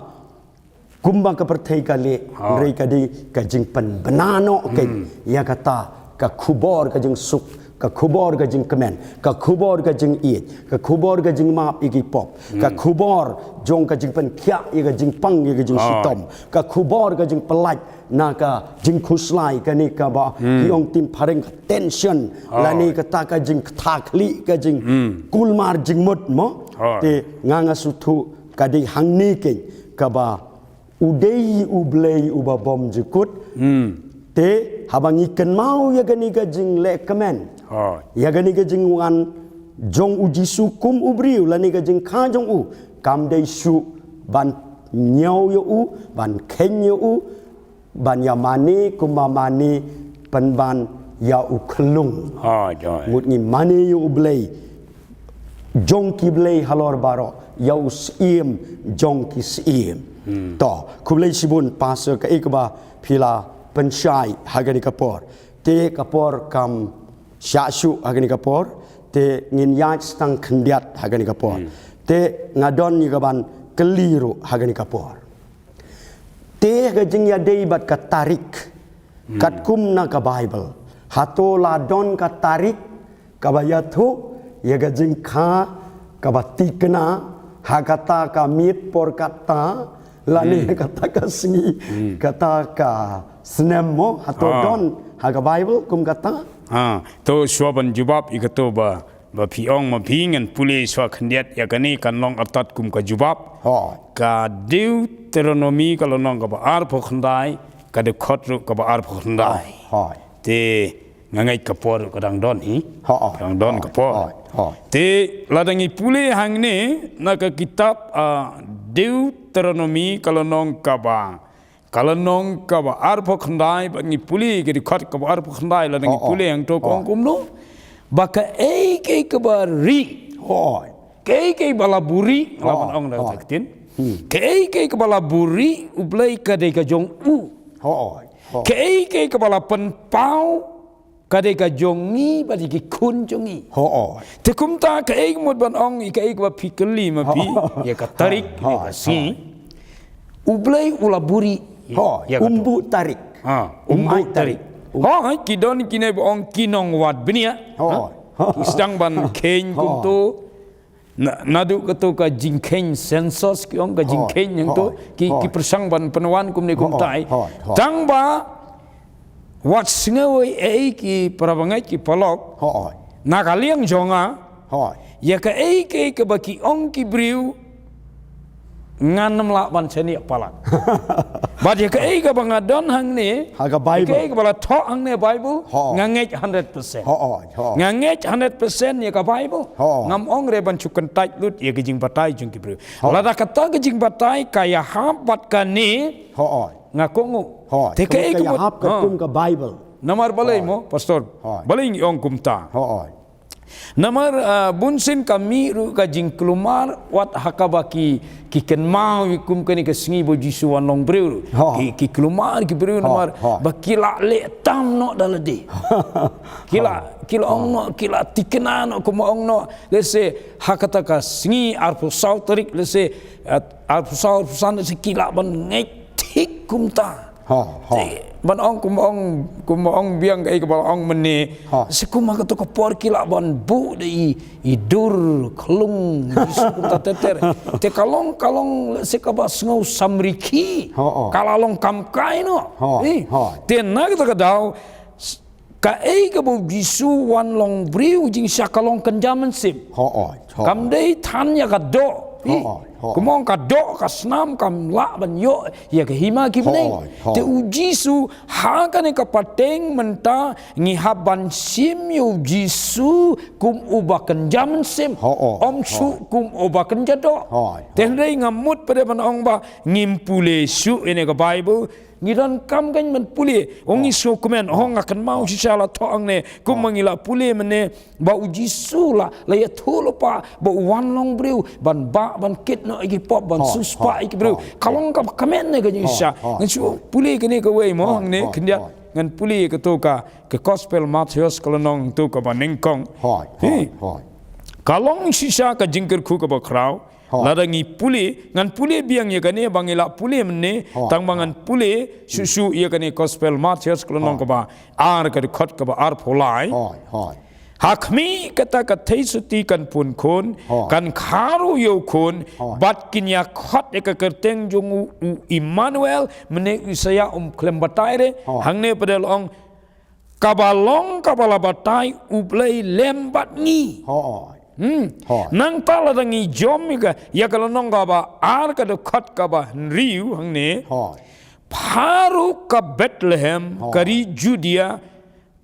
kumba ka pyrthei ka leh, hynrei ka dei ka jingpynbna noh keiñ ïa kata ka khubor ka jingsuk, ka khubor ka jingkmen, ka khubor ka jingïeit, ka khubor ka jingmap ïa ki pop, ka khubor jong ka jingpynkhiah ïa ka jingpang ïa ka jingshitom, ka khubor ka jingpyllait na ka jingkhuslai kane ka ba ki ong tin phareng ka tension, lane kata ka jingktah khlieh, ka jingkulmar jingmut mo. Te nga nga sngewthuh ka dei hangne keiñ ka ba u dei U Blei u ba bym jukut. Te haba ngi kynmaw ïa kane ka jinglehkmen, ïa kane ka jingwan jong u Jisu kum u briew lane ka jingkha jong u, kam dei shuh ban ñiew ïa u, ban kheiñ ïa u, ban ïa mane kumba mane pynban ïa u khlung. Mut ngi mane ïa U Blei jong ki blei halor baroh, ïa u Syiem jong ki syiem. To khublei shibun Pastor, kaei ka ba phi la pynshai ha kane ka por. Te ka por kam shah shuh ha kane ka por. Te ngin ïaid tang khyndiat ha kane ka por. Te nga don ïa ka ban kylli ruh ha kane ka por. Te ka jingïadei bad ka tarik, katkum na ka Baibl, hato la don ka tarik ka ba ïathuh ïa ka jingkha ka ba tikna ha kata ka miet por kata, lane ha kata ka sngi, kata ka snem mo, hato don ha ka Baibl kum kata? To shuwa ban jubab ïa kato ba ba phi ong ma phi, ngan pule shuwa khyndiat ïa kane, kan long artat kum ka jubab. Ka Deuteronomi ka lynnong ka ba arphew khyndai, ka dkhot ruh ka ba arphew khyndai. Te nga ngeit ka por ruh ka dang don hi. Ka dang don ka por. Te lada ngi pule hangne na ka kitab, ah, Deuteronomi ka lynnong ka ba Ka lynnong kaba arphew khyndai, ba ngi pule ka dkhot kaba arphew khyndai, lada ngi pule hangto ka ong kumno. Ba kaei kaei kaba rieh. Kaei kaei ba la buhrieh, la ban ong da ka ktien. Kaei kaei kaba la buhrieh U Blei ka dei ka jong u. Kaei kaei kaba la pynpaw ka dei ka jong ngi bad ïa ki khun jong ngi. Te kumta kaei ka mut ban ong ïa kaei kaba phi kylli ma phi, ïa ka tarik ne ka sngi. U Blei u la buhrieh ïa ka, um buh tarik. Um buh tarik. Hooid, ki don kine ba ong ki nongwad bniah. Ki sdang ban kheiñ kumto. Na, naduh kato ka jingkheiñ census ki ong, ka jingkheiñ hangto, ki, ki pyrshang ban pynwan kumne kumtai. Tang ba wat sngew ei ei ki para bangeit ki paralok. Na ka liang jong nga, ïa kaei kaei kaba ki ong ki briew, ngan ym lah ban shaniah palat. Bad ïa kaei kaba nga don hangne, ha ka Baibl, ïa kaei kaba la thoh hangne Baibl, nga ngeit hundred percent. Nga ngeit hundred percent ïa ka Baibl. Ngam ong re ban shu kyntait lut ïa ka jingbatai jong ki briew. Lada kata ka jingbatai ka ïahap bad kane, nga kohnguh. Te kaei ka mut, ïahap katkum ka Baibl. Namar balei mo, Pastor? Hooid. Balei ngi ong kumta? Hooid. Namar, ah, bun sien ka mih ruh ka jingkulmar wat ha kaba ki, ki kynmaw ïa kum kane ka sngi ba u Jisu wan long briew ruh. Hooid. Ki, ki kulmar ki briew namar ba ki la leh tam noh da lade. Ki la, ki la ong noh, ki la thikna noh, kumba ong noh. Lehse ha kata ka sngi arphew saw tarik, lehse, ah, arphew saw, arphew san, lehse ki lah ban ngeit thik kumta. Hooid, hooid. Te, ban ong kumba ong, kumba ong biang kaei kaba la ong mynne. Hooid. Lehse kum ha kato ka por ki lah ban buh da i, i dur khlung Jisu kumta ter ter. Te ka long, ka long lehse kaba sngew samrkhie. Hooid. Ka la long kam kai noh. Hooid, hooid. Te na kata ka daw, s-, kaei kaba u Jisu wan long briew jingshisha ka long kynja mynsiem. Hooid, hooid. Kam dei than ïa ka doh. Hooid, hooid. Kumba ong ka doh ka snam kam lah ban ïoh ïa ka hima ki bneng. Hooid, hooid. Te u Jisu ha kane ka pateng mynta ngi hap ban shim ïa u Jisu kum uba kynja mynsiem. Hooid, hooid. Ym shuh kum uba kynja doh. Hooid, hooid. Te hynrei nga mut pat ban ong ba ngim pule shuh ïa kane ka Baibl. Ngi donkam kan ban pule. Ong ngi sngewkmen, ong nga kynmaw shisha la thoh hangne. Kumba ngi la pule mynne ba u Jisu la, la ïathuhlypa ba u wan long briew ban bah ban kit noh ïa ki pop, ban siewspah ïa ki briew. Ka long kaba kmen ne ka jingshisha. Ngan shu pule kane kawei mo hangne khyndiat. Ngan pule kato ka, ka Gospel Mathaios ka lynnong kato kaba nyngkong. Hooid, hooid, hooid. Ka long shisha ka jingkyrkhu kaba khraw. Hooid. Lada ngi pule, ngan pule biang ïa kane ba ngi la pule mynne, tang ba ngan pule shuh shuh ïa kane Gospel Mathaios ka lynnong kaba ar, ka dkhot kaba arphew lai. Hooid, hooid. Ha khmih kata ka theisotti kin pun khun, kan kha ruh ïa u khun, bad kin ïa khot ïa ka kyrteng jong u, u Immanuel, mynne u Isaïah um khlem batai re, hangne pat la ong, kaba long kaba la batai U Blei lem bad ngi. Hooid. Hmm. Hooid. Nangta lada ngi jom ïa ka, ïa ka lynnong kaba ar, ka dkhot kaba hynriew hangne. Hooid. Pha ruh ka Bethlehem, ka ri Judia,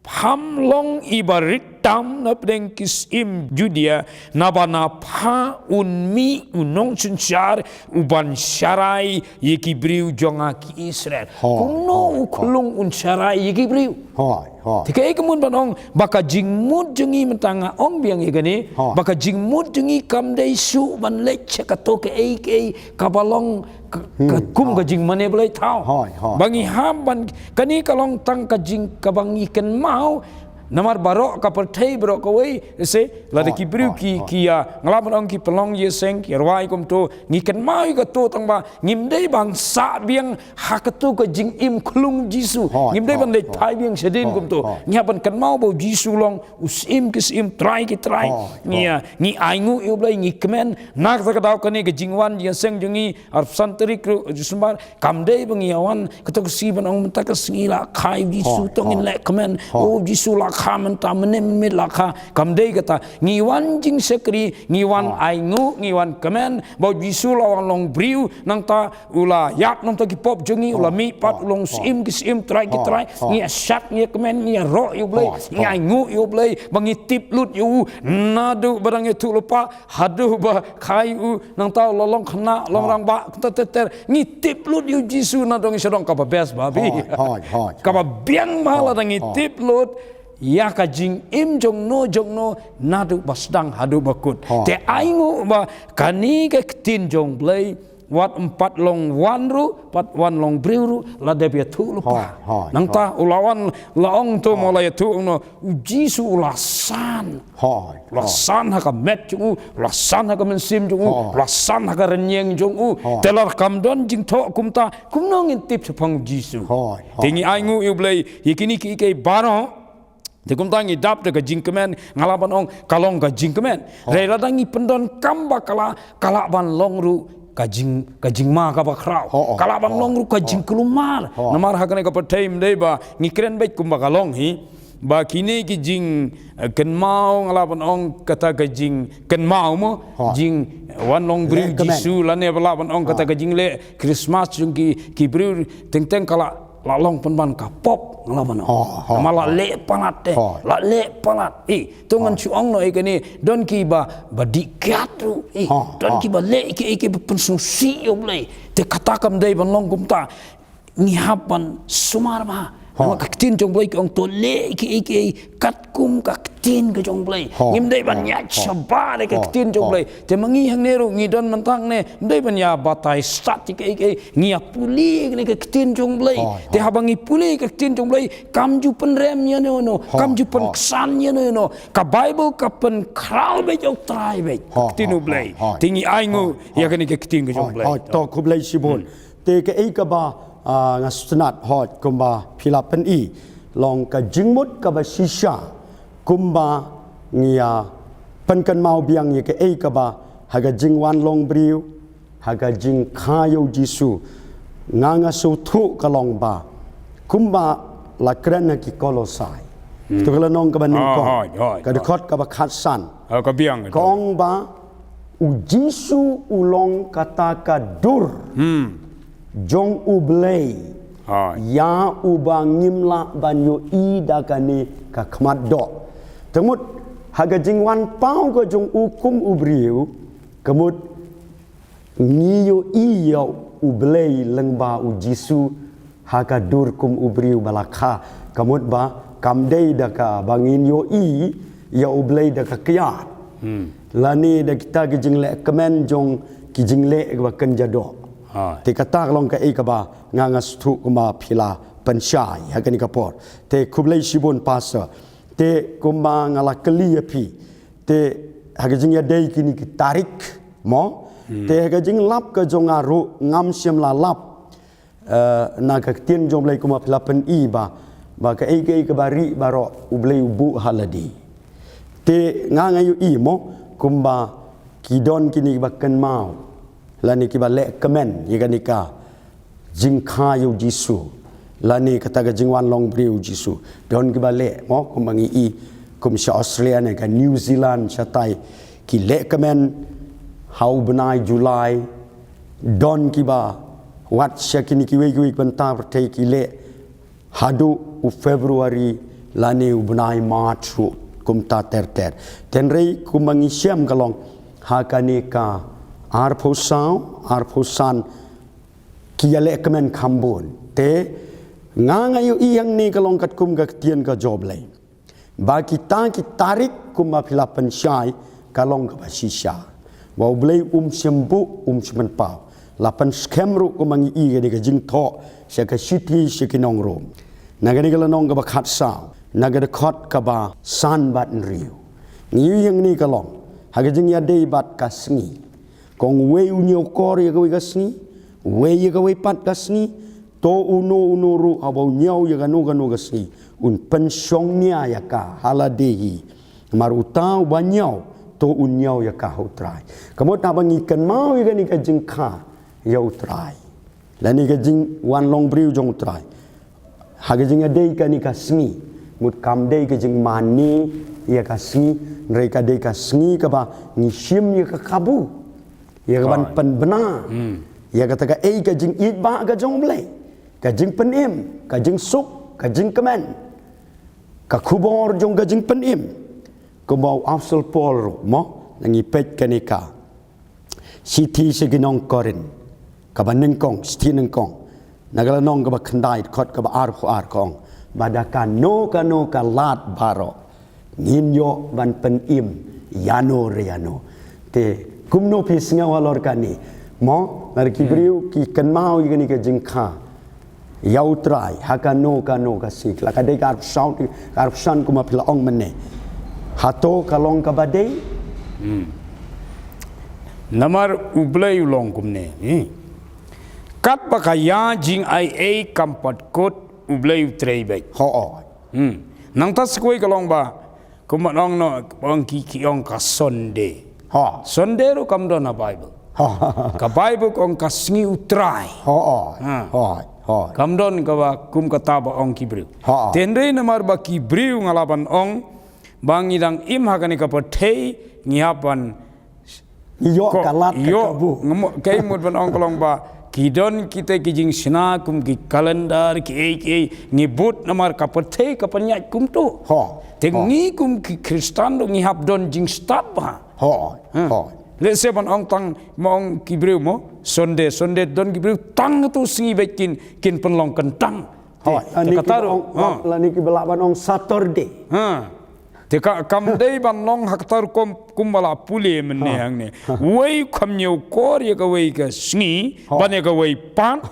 pham long iba rit tam na pdeng ki syiem Judia, naba na pha un mih u nongsynshar uban sharai ïa ki briew jong nga ki Israel. Hooid, kumno u khlung un sharai ïa ki briew. Hooid, hooid. Te kaei ka mut ban ong ba ka jingmut jong ngi mynta nga ong biang ïa kane, ba ka jingmut jong ngi kam dei shuh ban leit sha kato kaei kaei kaba long ka, ka kum ka jingmane blei thaw. Hooid, hooid. Ba ngi hap ban, kane ka long tang ka jing kaba ngi kynmaw, namar baroh ka pyrthei baroh kawei, se, lada ki briew ki, ki ïa, nga lah ban ong ki pynlong ïaseng, ki rwai kumto, ngi kynmaw ïa kato tang ba, ngim dei ban sah biang ha kato ka jingim khlung Jisu. Ngim dei ban leit phai biang shadien kumto. Ngi hap ban kynmaw ba u Jisu long, u Syiem ki syiem, Trai ki trai. Ngi ïa, ngi ainguh ïa U Blei, ngi kmen, na kata ka daw kane ka jingwan ïaseng jong ngi, arphew san tarik ruh, Disember, kam dei ba ngi ïa wan, kato ka sngi ban ong mynta ka sngi la kha ïa u Jisu, to ngin leh kmen. O Jisu la kha mynta, mynne mynmiet la kha. Kam dei kata, ngi wan jingshakri, ngi wan ainguh, ngi wan kmen, ba u Jisu la wan long briew, nangta u la ïap na bynta ki pop jong ngi, u la mih pat, u long Syiem ki syiem, Trai ki trai, ngi ïa shad, ngi ïa kmen, ngi ïaroh ïa U Blei, ngi ainguh ïa U Blei, ba ngi tip lut ïa u, naduh ba dang ïathuhlypa, haduh ba kha ïa u, nangta u la long khynnah, long rangbah, kumta ter ter, ngi tip lut ïa u Jisu naduh ngi sdang, kaba best bha bha. Kaba biang bha lada ngi tip lut ïa ka jingim jongno jongno naduh ba sdang haduh ba kut. Te ainguh ba kane ka ktien jong U Blei, wat ym pat long wan ruh, pat wan long briew ruh, la dep ïathuhlypa. Nangta u la wan la ong to mo, la ïathuh ong no, u Jisu u la san. U la san ha ka met jong u, u la san ha ka mynsiem jong u, u la san ha ka rynïeng jong u. Te lada kam don jingthoh kumta, kumno ngin tip shaphang u Jisu? Te ngi ainguh ïa U Blei ïa kine kiei kiei baroh. Te kumta ngi dap da ka jingkmen, nga lah ban ong ka long ka jingkmen. Hooid. Hynrei lada ngi pyndonkam ba ka la, ka lah ban long ruh ka jing, ka jingma kaba khraw. Hooid. Ka lah ban long ruh ka jingkulmar. Hooid. Namar ha kane ka pyrthei ym dei ba ngi kren beit kumba ka long hi. Ba kine ki jing, eh, kynmaw, nga lah ban ong kata ka jingkynmaw mo. Hooid. Jingwan long briew Jisu, lane ba lah ban ong kata ka jingleh Christmas jong ki, ki briew, teng teng ka la la long pynban ka pop, nga lah ban ong. Namar la leh palat te, la leh palat. Eh, to ngan shu ong noh ïa kane, don kiba, ba dih kiad ruh. Eh, don kiba leh kiei kiei ba pynsngewsih ïa U Blei. Te kata kam dei ban long kumta. Ngi hap ban sumar bha. Namar ka ktien jong Blei ka ong to leh kiei kiei katkum ka ktien ka jong Blei. Ngim dei ban ïaid shabar ïa ka ktien jong Blei. Te ma ngi hangne ruh ngi don mynta hangne, ym dei ban ïa batai stad ïa kiei kiei, ngi ïa pule ïa ka ktien jong Blei. Te haba ngi pule ïa ka ktien jong Blei, kam ju pynrem ïano ïano, kam ju pynksan ïano ïano. Ka Baibl ka pynkhraw beit ïa U Trai beit. Ka ktien U Blei. Te ngi ainguh ïa kane ka ktien ka jong Blei. To khublei shibun. Te kaei kaba, ah, nga sngewtynnat hooid kumba phi la pyni long ka jingmut kaba shisha kumba ngi ïa pynkynmaw biang ïa kaei kaba ha ka jingwan long briew, ha ka jingkha ïa U Jisu. Nga nga sngewthuh ka long ba kumba la kren ha ki Kolosai. To ka lynnong kaba nyngkong, ka dkhot kaba khatsan. Ka ong ba U Jisu u long kata ka dur jong U Blei ïa uba ngim lah ban ïohi da kane ka khmat doh. Te mut ha ka jingwan paw ka jong u kum u briew, ka mut ngi ïohi ïa U Blei lyngba U Jisu ha ka dur kum u briew ba la kha. Ka mut ba kam dei da kaba ngin ïohi ïa U Blei da ka kyiad lane da kita ki jingleh kmen jong ki jingleh kaba kynja doh. Te kata ka long kaei kaba nga nga sngewthuh kumba phi la pynshai ha kane ka por. Te khublei shibun pastor. Te kumba nga la kylli ïa phi, te ha ka jingïadei kine ki tarik mo, te ha ka jinglap ka jong nga ruh ngam shym la lap, eh, na ka ktien jong Blei kumba phi la pyni ba, ba kaei kaei kaba rieh baroh U Blei u buh ha lade. Te nga nga ïohi mo kumba ki don kine kiba kynmaw lane kiba leh kmen ïa kane ka jingkha ïa U Jisu lane kata ka jingwan long briew U Jisu. Don kiba leh mo kumba ngi i kum sha Australia ne ka New Zealand shatai ki leh kmen ha u bnai July. Don kiba wat sha kine kiwei kiwei ki bynta pyrthei ki leh haduh u February lane u bnai March ruh kumta ter ter. Te hynrei kumba ngi shem ka long ha kane ka arphew saw, arphew san ki ïaleh kmen kham bun. Te nga nga ïohi hangne ka long katkum ka ktien ka jong U Blei ba kita ki tarik kumba phi la pynshai ka long kaba shisha. Ba U Blei um shym buh, um shym pynpaw. La pynskhem ruh kumba ngi i kane ka jingthoh sha ka shithi sha ki nong Rom. Na kane ka lynnong kaba khatsaw, na ka dkhot kaba san bad hynriew, ngi ïohi hangne ka long ha ka jingïadei bad ka sngi. Ka ong uwei u ñiewkor ïa kawei ka sngi, uwei ïa kawei pat ka sngi. To uno uno ruh haba u ñiew ïa kano kano ka sngi un pynshongnia ïa ka ha lade hi. Namar uta uba ñiew to un ñiew ïa ka ha U Trai. Ka mut haba ngi kynmaw ïa kane ka jingkha ïa U Trai lane ka jingwan long briew jong U Trai ha ka jingïadei kane ka sngi, mut kam dei ka jingmane ïa ka sngi, hynrei ka dei ka sngi kaba ngi shim ïa ka kabu, ïa ka ban pynbna ïa kata kaei ka jingïeit ba ka jong U Blei, ka jingpynim, ka jingsuk, ka jingkmen, ka khubor jong ka jingpynim. Kumba u Apostol Paul ruh mo, ngi peit kane ka shithi sha ki nong Korinth kaba nyngkong, shithi nyngkong, na ka lynnong kaba khyndai, dkhot kaba arphew ar ka ong ba da kano kano ka lad baroh ngin ïoh ban pynim ïano re ïano. Te kumno phi sngew halor kane mo, lada ki briew ki kynmaw ïa kane ka jingkha ïa U Trai ha kano kano ka sngi, la ka dei ka arphew saw, ka arphew san kumba phi la ong mynne, hato ka long kaba dei? Namar U Blei u long kumne, eh, katba ka ïa jingaiei kam pat kut, U Blei u trei beit. Hooid. Nangta sa kawei ka long ba kumba ong noh, ong ki, ki ong ka Sunday. Sunday ruh kam don ha Baibl. Ka Baibl ka ong ka sngi U Trai. Hooid. Kam don kaba kum kata ba ong ki briew. Te hynrei namar ba ki briew, nga lah ban ong ba ngi dang im ha kane ka pyrthei, ngi hap ban ïoh ka lad ka kabu. Kaei mut ban ong ka long ba ki don kita ki jingshna kum ki calendar kiei kiei, ngi bud namar ka pyrthei ka pynïaid kumto. Te ngi kum ki Khristan ruh ngi hap don jingstad bha. Lehse ban ong tang, ma ong ki briew mo, Sunday, Sunday, don ki briew tang tu sngi beit kin, kin pynlong kyntang. Hooid. Te kata ruh, lane kiba lah ban ong Saturday. Ha. Te ka kam dei ban long ha kata rukom kumba la pule mynne hangne. Uwei kam ñiewkor ïa kawei ka sngi ban ïa kawei pat.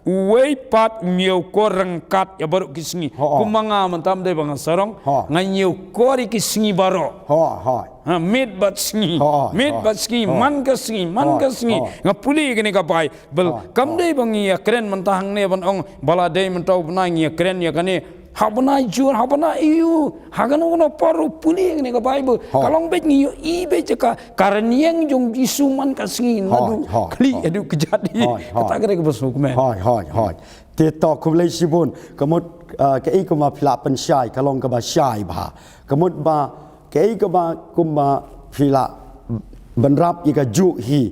Uwei pat um ñiewkor ryngkat ïa baroh ki sngi. Kumba nga mynta kam dei ba nga sarong, nga ñiewkor ïa ki sngi baroh. Ha, miet bad sngi, miet bad sngi, man ka sngi, man ka sngi. Nga pule ïa kane ka Baibl. Kam dei ba ngi ïakren mynta hangne ban ong ba la dei mynta u bnai ngi ïakren ïa kane. Ha bnai Jun, ha bnai Iu, ha kano kano por ruh pule ïa kane ka Baibl. Ka long beit ngi ïohi beit ïa ka, ka rynïeng jong Jisu man ka sngi naduh khlieh haduh kjat hi. Kata ka dei kaba sngewkmen. Hooid, hooid, hooid. Te to khublei shibun, ka mut, ah, kaei kumba phi la pynshai ka long kaba shai bha. Ka mut ba kaei kaba kumba phi la bynrap ïa kajuh hi.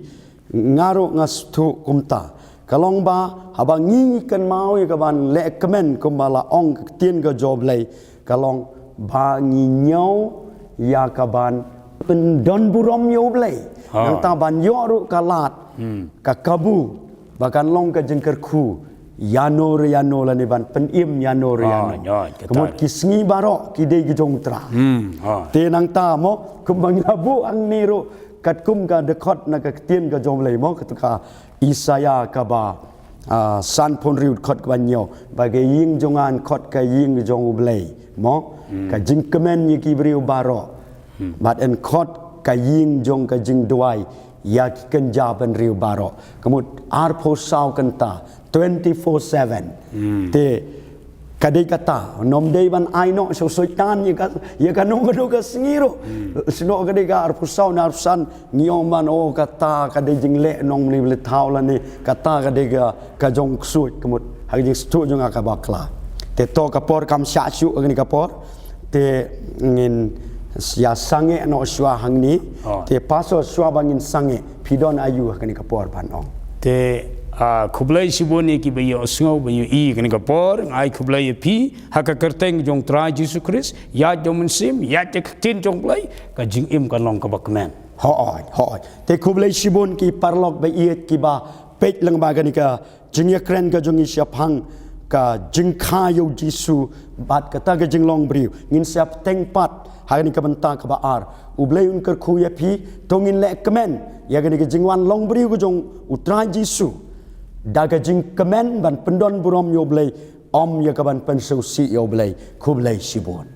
Nga ruh nga sngewthuh kumta. Ka long ba haba ngi kynmaw ïa kaban leh kmen kumba la ong ka ktien ka jong U Blei, ka long ba ngi ñiew ïa kaban pyndon burom ïa U Blei. Nangta ban ïoh ruh ka lad, ka kabu ba kan long ka jingkyrkhu ïano re ïano lane ban pynim ïano re ïano. Ka mut ki sngi baroh ki dei ki jong U Trai. Te nangta mo kumba ngi la buh hangne ruh katkum ka dkhot na ka ktien ka jong U Blei mo, kata ka Isaïah kaba, ah, sanphew hynriew dkhot kaba hynñiew, ba ka ïing jong nga yn khot ka ïing jong U Blei mo, ka jingkmen ïa ki briew baroh. Bad yn khot ka ïing jong ka jingduwai ïa ki kynja bynriew baroh. Ka mut arphew saw kynta, twenty-four seven. Te ka dei kata, ym dei ban ai noh sha u Soitan ïa ka, ïa kano kano ka sngi ruh. Snoh ka dei ka arphew saw ne arphew san, ngi ong ban, oh, kata ka dei jingleh nongmynlithaw lane kata ka dei ka, ka jong u ksuid, ka mut ha ka jingsngewthuh jong nga kaba bakla. Te to ka por kam shah shuh ha kane ka por. Te ngin ïa sangeh noh shuwa hangne. Te pastor, shuwa ba ngin sangeh, phi don aïu ha kane ka por ban ong? Te, ah, khublei shibun ïa kiba ïohsngew ba ïohi ha kane ka por. Nga ai khublei ïa phi ha ka kyrteng jong U Trai Jisu Khrist, ïaid jong u Mynsiem, ïaid ïa ka ktien jong U Blei, ka jingim kan long kaba kmen. Hooid, hooid. Te khublei shibun ki paralok ba ïeit kiba peit lyngba kane ka jingïakren ka jong ngi shaphang ka jingkha ïa U Jisu bad kata ka jinglong briew. Ngin sa ïa bteng pat ha kane ka bynta kaba ar. U Blei un kyrkhu ïa phi, to ngin leh kmen ïa kane ka jingwan long briew ka jong U Trai Jisu da ka jingkmen ban pyndon burom ïa U Blei, ym ïa kaban pynsngewsih ïa U Blei. Khublei shibun.